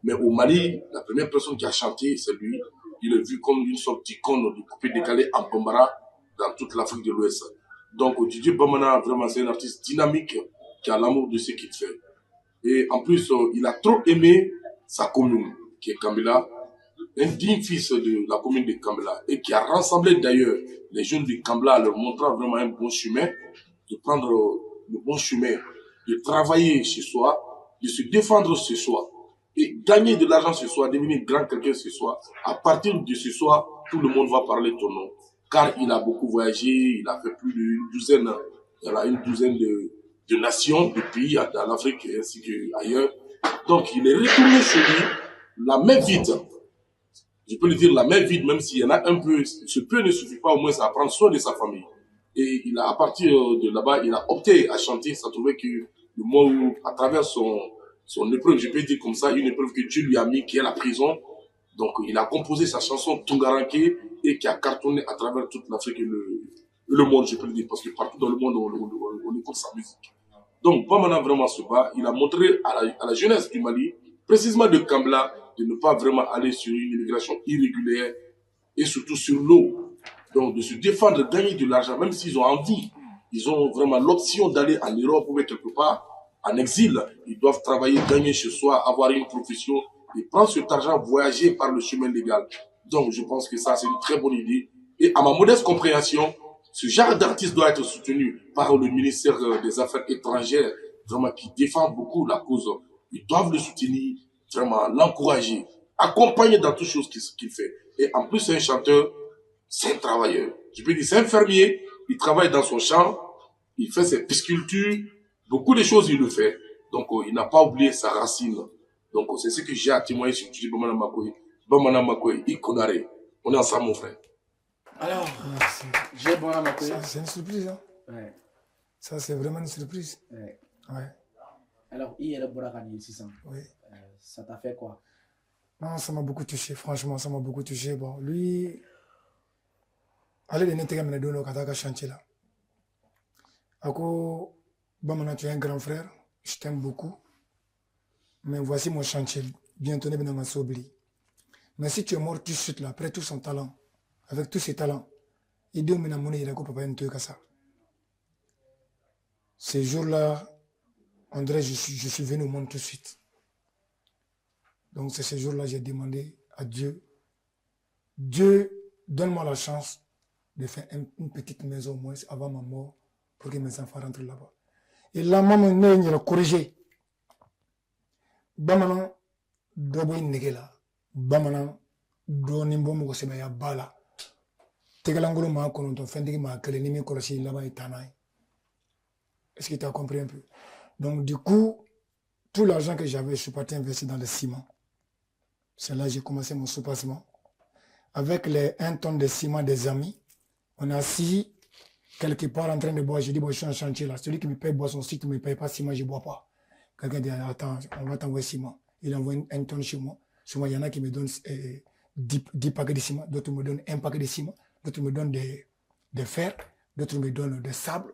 Mais au Mali, la première personne qui a chanté, c'est lui. Il est vu comme une sorte d'icône du coupé décalé en bambara dans toute l'Afrique de l'Ouest. Donc Didier Bamana, vraiment, c'est un artiste dynamique qui a l'amour de ce qu'il fait. Et en plus, il a trop aimé sa commune, qui est Kambila. un digne fils de la commune de Kambela et qui a rassemblé d'ailleurs les jeunes de Kambela en leur montrant vraiment un bon chemin, de prendre le bon chemin, de travailler chez soi, de se défendre chez soi et gagner de l'argent ce soir, devenir grand quelqu'un ce soir. À partir de ce soir, tout le monde va parler de ton nom. Car il a beaucoup voyagé, il a fait plus d'une douzaine, une douzaine de nations, de pays dans l'Afrique ainsi qu'ailleurs. Donc il est retourné chez lui, la main vide. Je peux le dire, la main vide, même s'il y en a un peu, ce peu ne suffit pas au moins à prendre soin de sa famille. Et il a, à partir de là-bas, il a opté à chanter. Ça trouvait que le moment où, à travers son épreuve, je peux dire comme ça, une épreuve que Dieu lui a mis, qui est la prison. Donc, il a composé sa chanson Tungaranke et qui a cartonné à travers toute l'Afrique et le monde, je peux le dire, parce que partout dans le monde, on écoute sa musique. Donc, Bamana vraiment se bat. Il a montré à la jeunesse du Mali, précisément de Kambela, de ne pas vraiment aller sur une immigration irrégulière et surtout sur l'eau. Donc, de se défendre, de gagner de l'argent, même s'ils ont envie. Ils ont vraiment l'option d'aller en Europe ou quelque part, en exil. Ils doivent travailler, gagner chez soi, avoir une profession et prendre cet argent, voyager par le chemin légal. Donc, je pense que ça, c'est une très bonne idée. Et à ma modeste compréhension, ce genre d'artiste doit être soutenu par le ministère des Affaires étrangères, vraiment qui défend beaucoup la cause. Ils doivent le soutenir, vraiment l'encourager, accompagner dans toutes choses qu'il fait. Et en plus, c'est un chanteur, c'est un travailleur. Je peux dire, c'est un fermier, il travaille dans son champ, il fait ses piscicultures, beaucoup de choses, il le fait. Donc, il n'a pas oublié sa racine. Donc, c'est ce que j'ai à témoigner sur Bamana Makoye. Bamana Makoye, Ikonare. On est ensemble, mon frère. Alors, j'ai Bamana Makoye. C'est une surprise, hein? Ouais. Ça, c'est vraiment une surprise. Ouais. Ouais. Alors, il y a le Borakani, 600. Oui. Ça t'a fait quoi? Non, ça m'a beaucoup touché. Franchement, ça m'a beaucoup touché. Bon, lui, allez, les Netega Menedono, Kataka chantier là. Ako, Bamana, tu es un grand frère. Je t'aime beaucoup. Mais voici mon chantier. Bientôt, ne bena s'oublie. Mais si tu es mort tout de suite là, après tout son talent, avec tous ses talents, il dit papa ça. Ces jours-là, André, je suis venu au monde tout de suite. Donc c'est ce jour-là que j'ai demandé à Dieu, Dieu, donne-moi la chance de faire une petite maison au moins avant ma mort pour que mes enfants rentrent là-bas. Et là, maman, il a corrigé. Bamanan dɔ bɔ i nege la, bamanan dɔɔnin bɔ mɔgɔ sɛbɛya ba la, tɛgɛlankolon maa kɔnɔntɔn, fɛntigi maa kelen, ni min kɔlɔsi laban ye taa n'a ye. Est-ce que tu as compris un peu? Donc du coup, tout l'argent que j'avais, je suis parti investir dans le ciment. C'est là que j'ai commencé mon soupassement. Avec les 1 tonne de ciment des amis, on est assis quelque part en train de boire. J'ai dit, bon, je suis en chantier là. Celui qui me paye boisson, si tu ne me payes pas ciment, je ne bois pas. Quelqu'un dit, attends, on va t'envoyer ciment. Il envoie une tonne chez moi. Souvent, il y en a qui me donnent 10 paquets de ciment, d'autres me donnent un paquet de ciment, d'autres me donnent des fers, d'autres me donnent des sables.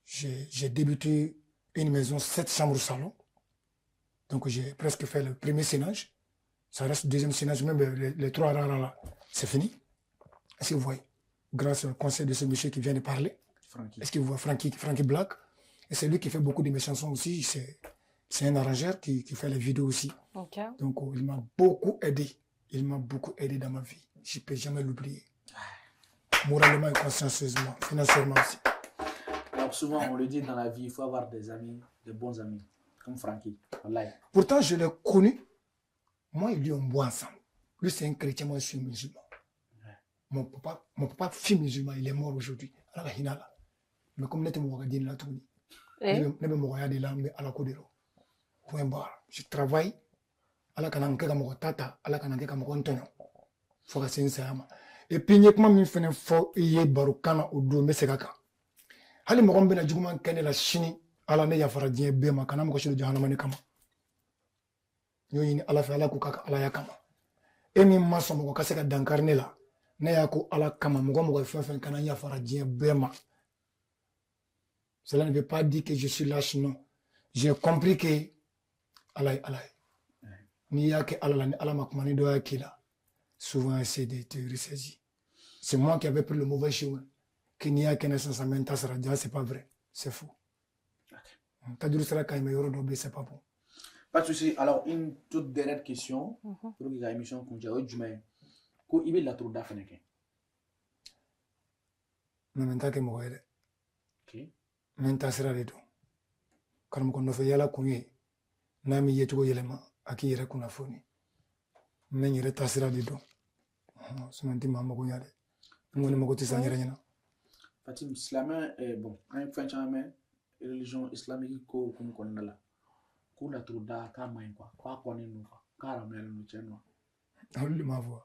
J'ai débuté une maison, 7 chambres au salon. Donc, j'ai presque fait le premier sénage. Ça reste le deuxième sénage, même les 3 rares là, c'est fini. Est-ce que vous voyez? Grâce au conseil de ce monsieur qui vient de parler. Francky. Est-ce que vous voyez Francky Black? Et c'est lui qui fait beaucoup de mes chansons aussi. C'est un arrangeur qui fait les vidéos aussi. Okay. Donc, il m'a beaucoup aidé. Il m'a beaucoup aidé dans ma vie. Je ne peux jamais l'oublier. Moralement et consciencieusement, financièrement aussi. Alors souvent, on le dit dans la vie, il faut avoir des amis, des bons amis, comme Francky. Voilà. Pourtant, je l'ai connu. Moi et lui, on boit ensemble. Lui, c'est un chrétien, moi, je suis musulman. Ouais. Mon papa fut musulman, il est mort aujourd'hui. Alors, mais comme je suis point barre. Je travaille. Ala kana nke ka mɔgɔ tata, ala kana nke ka mɔgɔ ntɔɲɔ. Fo ka se n saya ma. Et puis n ye kuma min fɛnɛ fɔ i ye barokan na o don, n bɛ segin a kan. Hali mɔgɔ min bɛna juguman kɛ ne la sini, ala ne yafara diɲɛ bɛɛ ma, kana mɔgɔ si don jahanama ne kama. N y'o ɲini ala fɛ, ala k'o k'a ka alaya kama. E min ma sɔn mɔgɔ ka se ka dankari ne la, ne y'a ko ala kama, mɔgɔ mɔgɔ ye fɛn fɛn kana n yafara diɲɛ bɛɛ ma. Cela ne veut pas dire que je suis lâche, non. J'ai compris que ala ye ala ye. N'i y'a kɛ ala la, ni ala ma kuma ni dɔ y'a k'i la, souvent essaie de te ressaisir. C'est moi qui avais pris le mauvais chemin. Que n'i y'a kɛ ne sisan, n ta sara, ja c'est pas vrai, c'est faux. Ta juru sara ka ɲi, mais yɔrɔ dɔ bɛ yen, c'est pas bon. Pas de souci. Alors, une toute dernière question pour que l'émission kuncɛ, o ye jumɛn ye? Ko i bɛ laturuda fɛnɛ kɛ? Mais n t'a kɛ mɔgɔ ye dɛ. Ok. N bɛ n taasira de don. Karamɔgɔ nɔfɛ yala kun ye n'a m'i yecogo yɛlɛma, a k'i yɛrɛ kunnafoni. N bɛ n yɛrɛ taasira de dɔn. Sinon n tɛ maa mago ɲa dɛ. N kɔni mago tɛ sa n yɛrɛ ɲɛna. Fatim, silamɛ, bon, an ye fɛn caman mɛn religion islamique ko hukumu kɔnɔna la, ko laturuda k'a man ɲi quoi, k'a kɔnnen don quoi, k'a haramuyalen don, tiɲɛ don wa? Olu de m'a fɔ.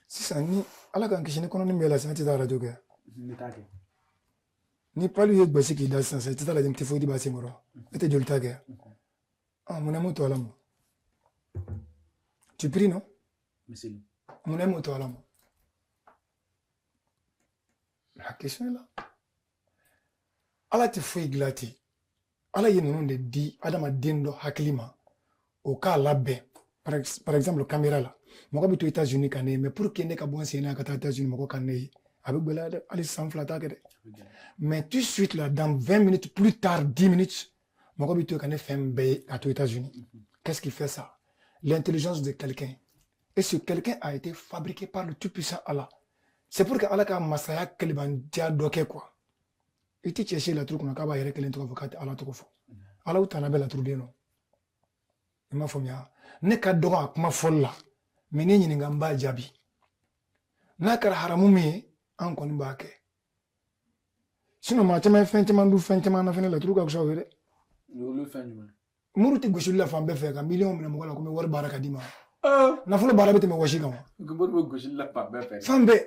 Sisan ni Ala k'an kisi, ni kɔnɔni b'e la sisan, e tɛ taa arajo kɛ? Ne t'a kɛ. Ni palu ye gosi k'i da sisan, i tɛ taa lajɛ ni typhoïde b'a senkɔrɔ? E tɛ joli ta kɛ? Ah, mun na m'o to Ala ma? Tu pries, non? Miseli. Mun na m'o to Ala ma? La question est là. Ala tɛ foyi dilan ten. Ala ye ninnu de di adamaden dɔ hakili ma o k'a labɛn. Par exemple, caméra la, mɔgɔ bɛ to États-Unis ka ne ye, mais pour que ne ka bɔ n sen na ka taa États-Unis, mɔgɔ ka ne ye, a bɛ gɛlɛya dɛ. Hali san 2 t'a kɛ dɛ. Mais tout de suite là, dans 20 minutes plus tard, 10 minutes, mɔgɔ bɛ to ka ne fɛn bɛɛ ye ka to États-Unis. Qu'est-ce qui fait ça? L'intelligence de quelqu'un. Et ce quelqu'un a été fabriqué par le tout-puissant Allah. C'est pour que Ala ka masaya kelebandiya dɔ kɛ quoi. I tɛ cɛ si laturu kɔnɔ k'a b'a yɛrɛ kelen tɔgɔ fɔ k'a tɛ Ala tɔgɔ fɔ. Ala tana bɛ laturuden nɔ. I m'a faamuya? Ne ka dɔgɔ a kuma fɔli la, mais ne ɲininka, n b'a jaabi. N'a kɛra haramu min ye, an kɔni b'a kɛ. Sinon maa caman ye fɛn caman dun fɛn caman na fɛnɛ, laturu ka fisa o ye dɛ. Olu fɛn jumɛn? Muru tɛ gosili la fan bɛɛ fɛ ka miliyɔn minɛ mɔgɔ la ko n bɛ wari baara ka d'i ma. Nafolo baara bɛ tɛmɛ wɔsi kan wa? Muru bɛ gosili la fan bɛɛ fɛ. Fan bɛɛ.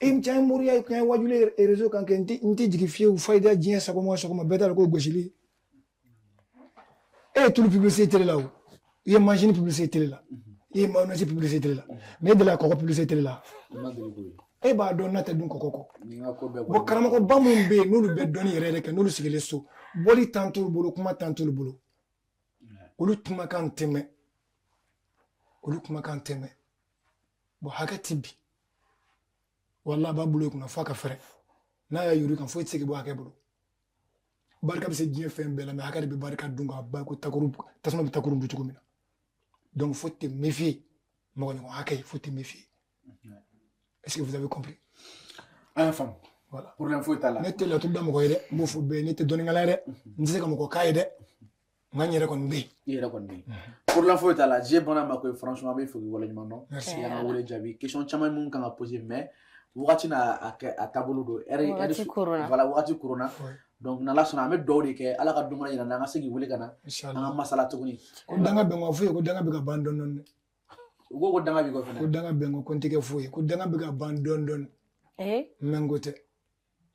E cɛ ye moriya ye, kun ye wajuli réseau kan kɛ, n tɛ jigin fiyewu fayida diɲɛ sɔgɔma o sɔgɔma, bɛɛ t'a dɔn k'o gosili. E ye tulu publicité télé la o, i ye machine publicité télé la, i ye mayonnaise publicité télé la, mais e delila ka kɔgɔ publicité télé la? E b'a dɔn n'a tɛ dun kɔgɔ kɔ. Bon, karamɔgɔba minnu bɛ yen n'olu bɛ dɔnni yɛrɛ yɛrɛ kɛ, n'olu sigilen so, bɔli tan t'olu bolo, kuma tan t'olu bolo, olu kumakan tɛ mɛn, olu kumakan tɛ mɛn. Bon, hakɛ tɛ bi. Wala a b'a bolo i kunna f'a ka fɛrɛ. N'a y'a yuru kan, foyi tɛ se k'i bɔ hakɛ bolo. Barika bɛ se diɲɛ fɛn bɛɛ la, mais hakɛ de bɛ barika dun k'a ba ko takuru, tasuma bɛ takuru dun cogo min na. Donc faut te méfier. Mɔgɔ ɲɔgɔn hakɛ, faut te méfier. Est-ce que vous avez compris? An y'a faamu. Voilà. Problème foyi t'a la. Ne tɛ laturu da mɔgɔ ye dɛ, n b'o fɔ bɛɛ ye, ne tɛ dɔnnikɛla ye dɛ, n tɛ se ka mɔgɔ k'a ye dɛ, nka n yɛrɛ kɔni bɛ yen. I yɛrɛ kɔni bɛ yen. Problème foyi t'a la. Diɲɛ bɔnna ma koyi, franchement, an bɛ fo k'i waleɲuman dɔn. Merci. I y'an ka wele jaabi. Question caman mun kan ka poser, mais wagati n'a a kɛ a taabolo don. Wagati koronna. Voilà, wagati koronna. Donc n'Ala sɔnna, an bɛ dugawu de kɛ Ala ka don wɛrɛ yira n na, an ka se k'i wele ka na. Inchallah. An ka masala tuguni. Ko danga bɛn ko foyi, ko danga bɛ ka ban dɔɔni dɔɔni. U ko ko danga b'i kɔ fɛnɛ. Ko danga bɛn ko ko n tɛ kɛ foyi ye, ko danga bɛ ka ban dɔɔni dɔɔni. N bɛ n ko tɛ.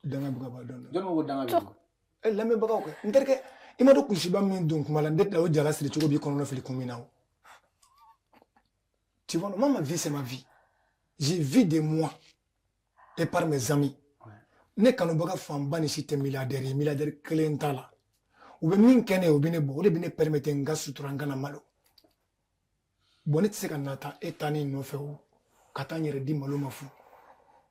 Danga bɛ ka ban dɔɔni dɔɔni. Jɔn ko ko danga b'i kɔ? Lamɛnbagaw kɛ. N terikɛ, i ma dɔn kulusiba min don kuma la, n tɛ tila o jala siri cogo b'i kɔnɔna fili kun min na o. Tu vois, moi, ma vie, c'est ma vie. J'ai vis de moi et par mes amis. Ne kanubaga fanba ni si tɛ milliardaire ye, milliardaire kelen t'a la. U bɛ min kɛ ne ye, o bɛ ne bɔ, o de bɛ ne permettre n ka sutura, n kana malo. Bon, ne tɛ se ka nata e ta ne nɔfɛ o, ka taa n yɛrɛ di malo ma fu.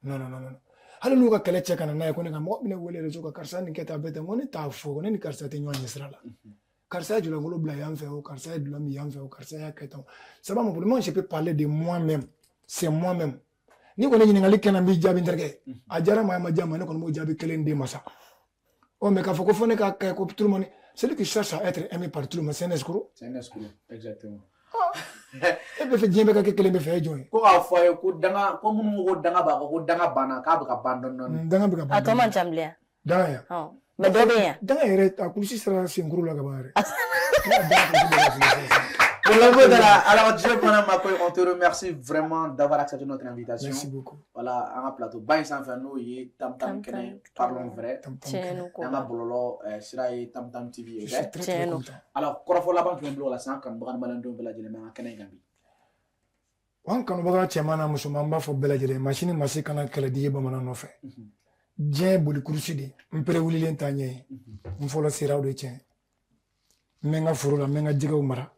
Non, non, non, non. Hali n'u ka kɛlɛ cɛ ka na n'a ye ko ne ka mɔgɔ bɛ ne wele réseau kan, karisa nin kɛ tan, a bɛ tan, n ko ne t'a fɔ, ko ne ni karisa tɛ ɲɔgɔn ɲɛ sira la. Karisa ye julankolo bila yan fɛ o, karisa ye dulɔ min yan fɛ o, karisa y'a kɛ tan o. Ça va mon problème, moi je peux parler de moi-même, c'est moi-même. Ni kɔni ɲininkali kɛ na, n b'i jaabi n terikɛ. A diyara maa ma diya ma, ne kɔni b'o jaabi kelen d'e ma sa. Ɔ, mais k'a fɔ ko fo ne k'a kɛ ko tout le monde, celui qui cherche à être aimé par tout le monde, c'est un escroc. C'est un escroc, exactement. E bɛ fɛ diɲɛ bɛɛ ka kɛ kelen bɛ fɛ, e jɔn ye? Ko k'a fɔ a ye ko danga, ko minnu ko danga b'a kɔ, ko danga banna, k'a bɛ ka ban dɔɔni dɔɔni. Danga bɛ ka ban. A tɔ man ca bilen. Danga yan. Mais dɔ bɛ yan. Danga yɛrɛ, a kulusi sera senkuru la ka ban yɛrɛ. Alors, Dieu on te remercie vraiment d'avoir accepté notre invitation. Merci beaucoup. Voilà, un plateau. Ba in sanfɛ n'o ye Tam Tam Kɛnɛ, parlons vrai. An ka bɔlɔlɔ sira ye Tam Tam TV ye. Je suis très très content. Alors, kɔrɔfɔ laban jumɛn bolo la sisan kanubaga ni maliyɛndenw bɛɛ lajɛlen ma an ka kɛnɛ in kan bi? An kanubaga cɛman n'a musoman, an b'a fɔ bɛɛ lajɛlen, maa si ni maa si kana kɛlɛ di ye bamanan nɔfɛ. Diɲɛ ye boli kurusi de ye, n pere wulilen t'a ɲɛ ye. N fɔlɔ sera o de tiɲɛ. N bɛ n ka foro la, n bɛ n ka jɛgɛw mara.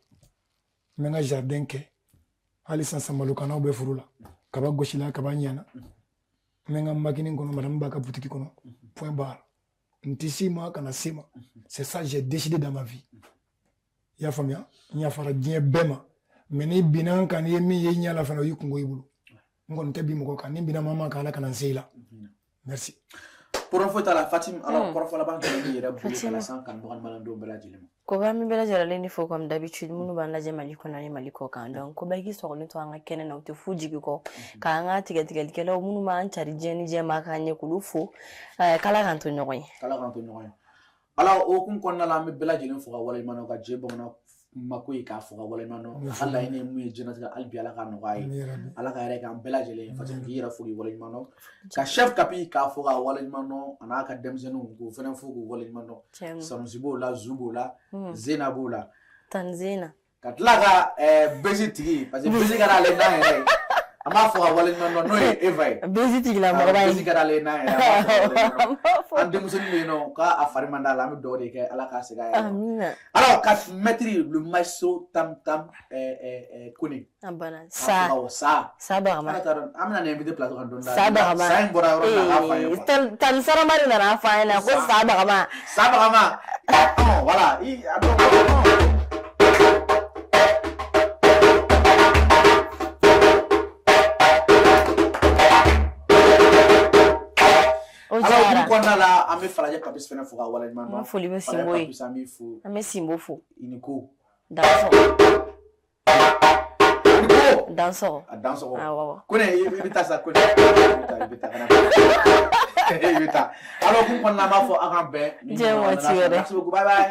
N bɛ n ka jardin kɛ. Hali sisan samalokanaw bɛ foro la. Kaba gosila, kaba ɲɛna. N bɛ n ka makini kɔnɔ, madame b'a ka butigi kɔnɔ. Point barre. N tɛ s'i ma, kana s'i ma. C'est ça, j'ai décidé dans ma vie. I y'a faamuya, n yafara diɲɛ bɛɛ ma. Mais n'i binna n kan, n'i ye min ye i ɲɛ la fana, o y'i kungo i bolo. N kɔni tɛ bin mɔgɔ kan, ni n binna maa maa kan, Ala kana n se i la. Merci. Problème foyi t'a la Fatim. Alors, kɔrɔfɔ laban jumɛn b'i yɛrɛ bolo ka lase an kanubaga ni maliyɛndenw bɛɛ lajɛlen ma? Ko b'an bɛ bɛɛ lajɛlen ni fo comme d'habitude, minnu b'an lajɛ Mali kɔnɔ ni Mali kɔ kan. Donc ko bɛɛ k'i sɔgɔlen to an ka kɛnɛ na, u tɛ fu jigi kɔ, k'an ka tigɛtigɛlikɛlaw minnu b'an cari diɲɛ ni diɲɛ maa k'an ɲɛ, k'olu fo. K'Ala k'an to ɲɔgɔn ye. K'Ala k'an to ɲɔgɔn ye. Ala o hukumu kɔnɔna la, an bɛ bɛɛ lajɛlen fo ka waleɲuman dɔn, ka jɛ bamanan mako ye k'a fo ka waleɲuman dɔn. A ka laɲini ye mun ye diɲɛlatigɛ, hali bi Ala k'a nɔgɔya ye, Ala ka yɛrɛ k'an bɛɛ lajɛlen ye. Fatim, k'i yɛrɛ fo k'i waleɲuman dɔn, ka chef Kapi k'a fo k'a waleɲuman dɔn, a n'a ka denmisɛnninw k'o fana fo k'u waleɲuman dɔn. Sanusi b'o la, Zu b'o la, Zena b'o la. Tan Zena. Ka tila ka bezi tigi, parce que bezi ka d'ale n'a yɛrɛ ye, an b'a fɔ ka waleɲuman dɔn, n'o ye Eva ye. Bezi tigilamɔgɔba ye. Bezi ka d'ale n'a yɛrɛ ye. An denmisɛnnin bɛ yen nɔ k'a fari man d'a la, an bɛ dugawu de kɛ Ala k'a segin a yɛrɛ ma. Amina. Alors, ka maître le maestro Tam Tam Kone. A banna. Sa. Sa. Sa Bagama. An bɛna nin invité plateau kan don dɔ la. Sa Bagama. Sa in bɔra yɔrɔ min na, a k'a fɔ an ye quoi. Tan Sarama de nana fɔ an ɲɛna ko Sa Bagama. Sa Bagama. Voilà. I a dɔn. O Alors, diyara. hukumu kɔnɔna la, an bɛ Falajɛ Papis fɛnɛ fo ka waleɲuman dɔn. N ka foli bɛ Falajɛ Sinbo ye. Papis, an b'i fo. An bɛ Sinbo fo. I ni ko. Dansɔgɔ. I ni ko. Dansɔgɔ. A dansɔgɔ. Awɔ. Kone, i bɛ taa sa Kone. I bɛ taa, i bɛ taa ka na. I bɛ taa. Alors, hukumu kɔnɔna la, an b'a fɔ aw k'an bɛn. Diɲɛ waati wɛrɛ. Merci beaucoup. Bye bye.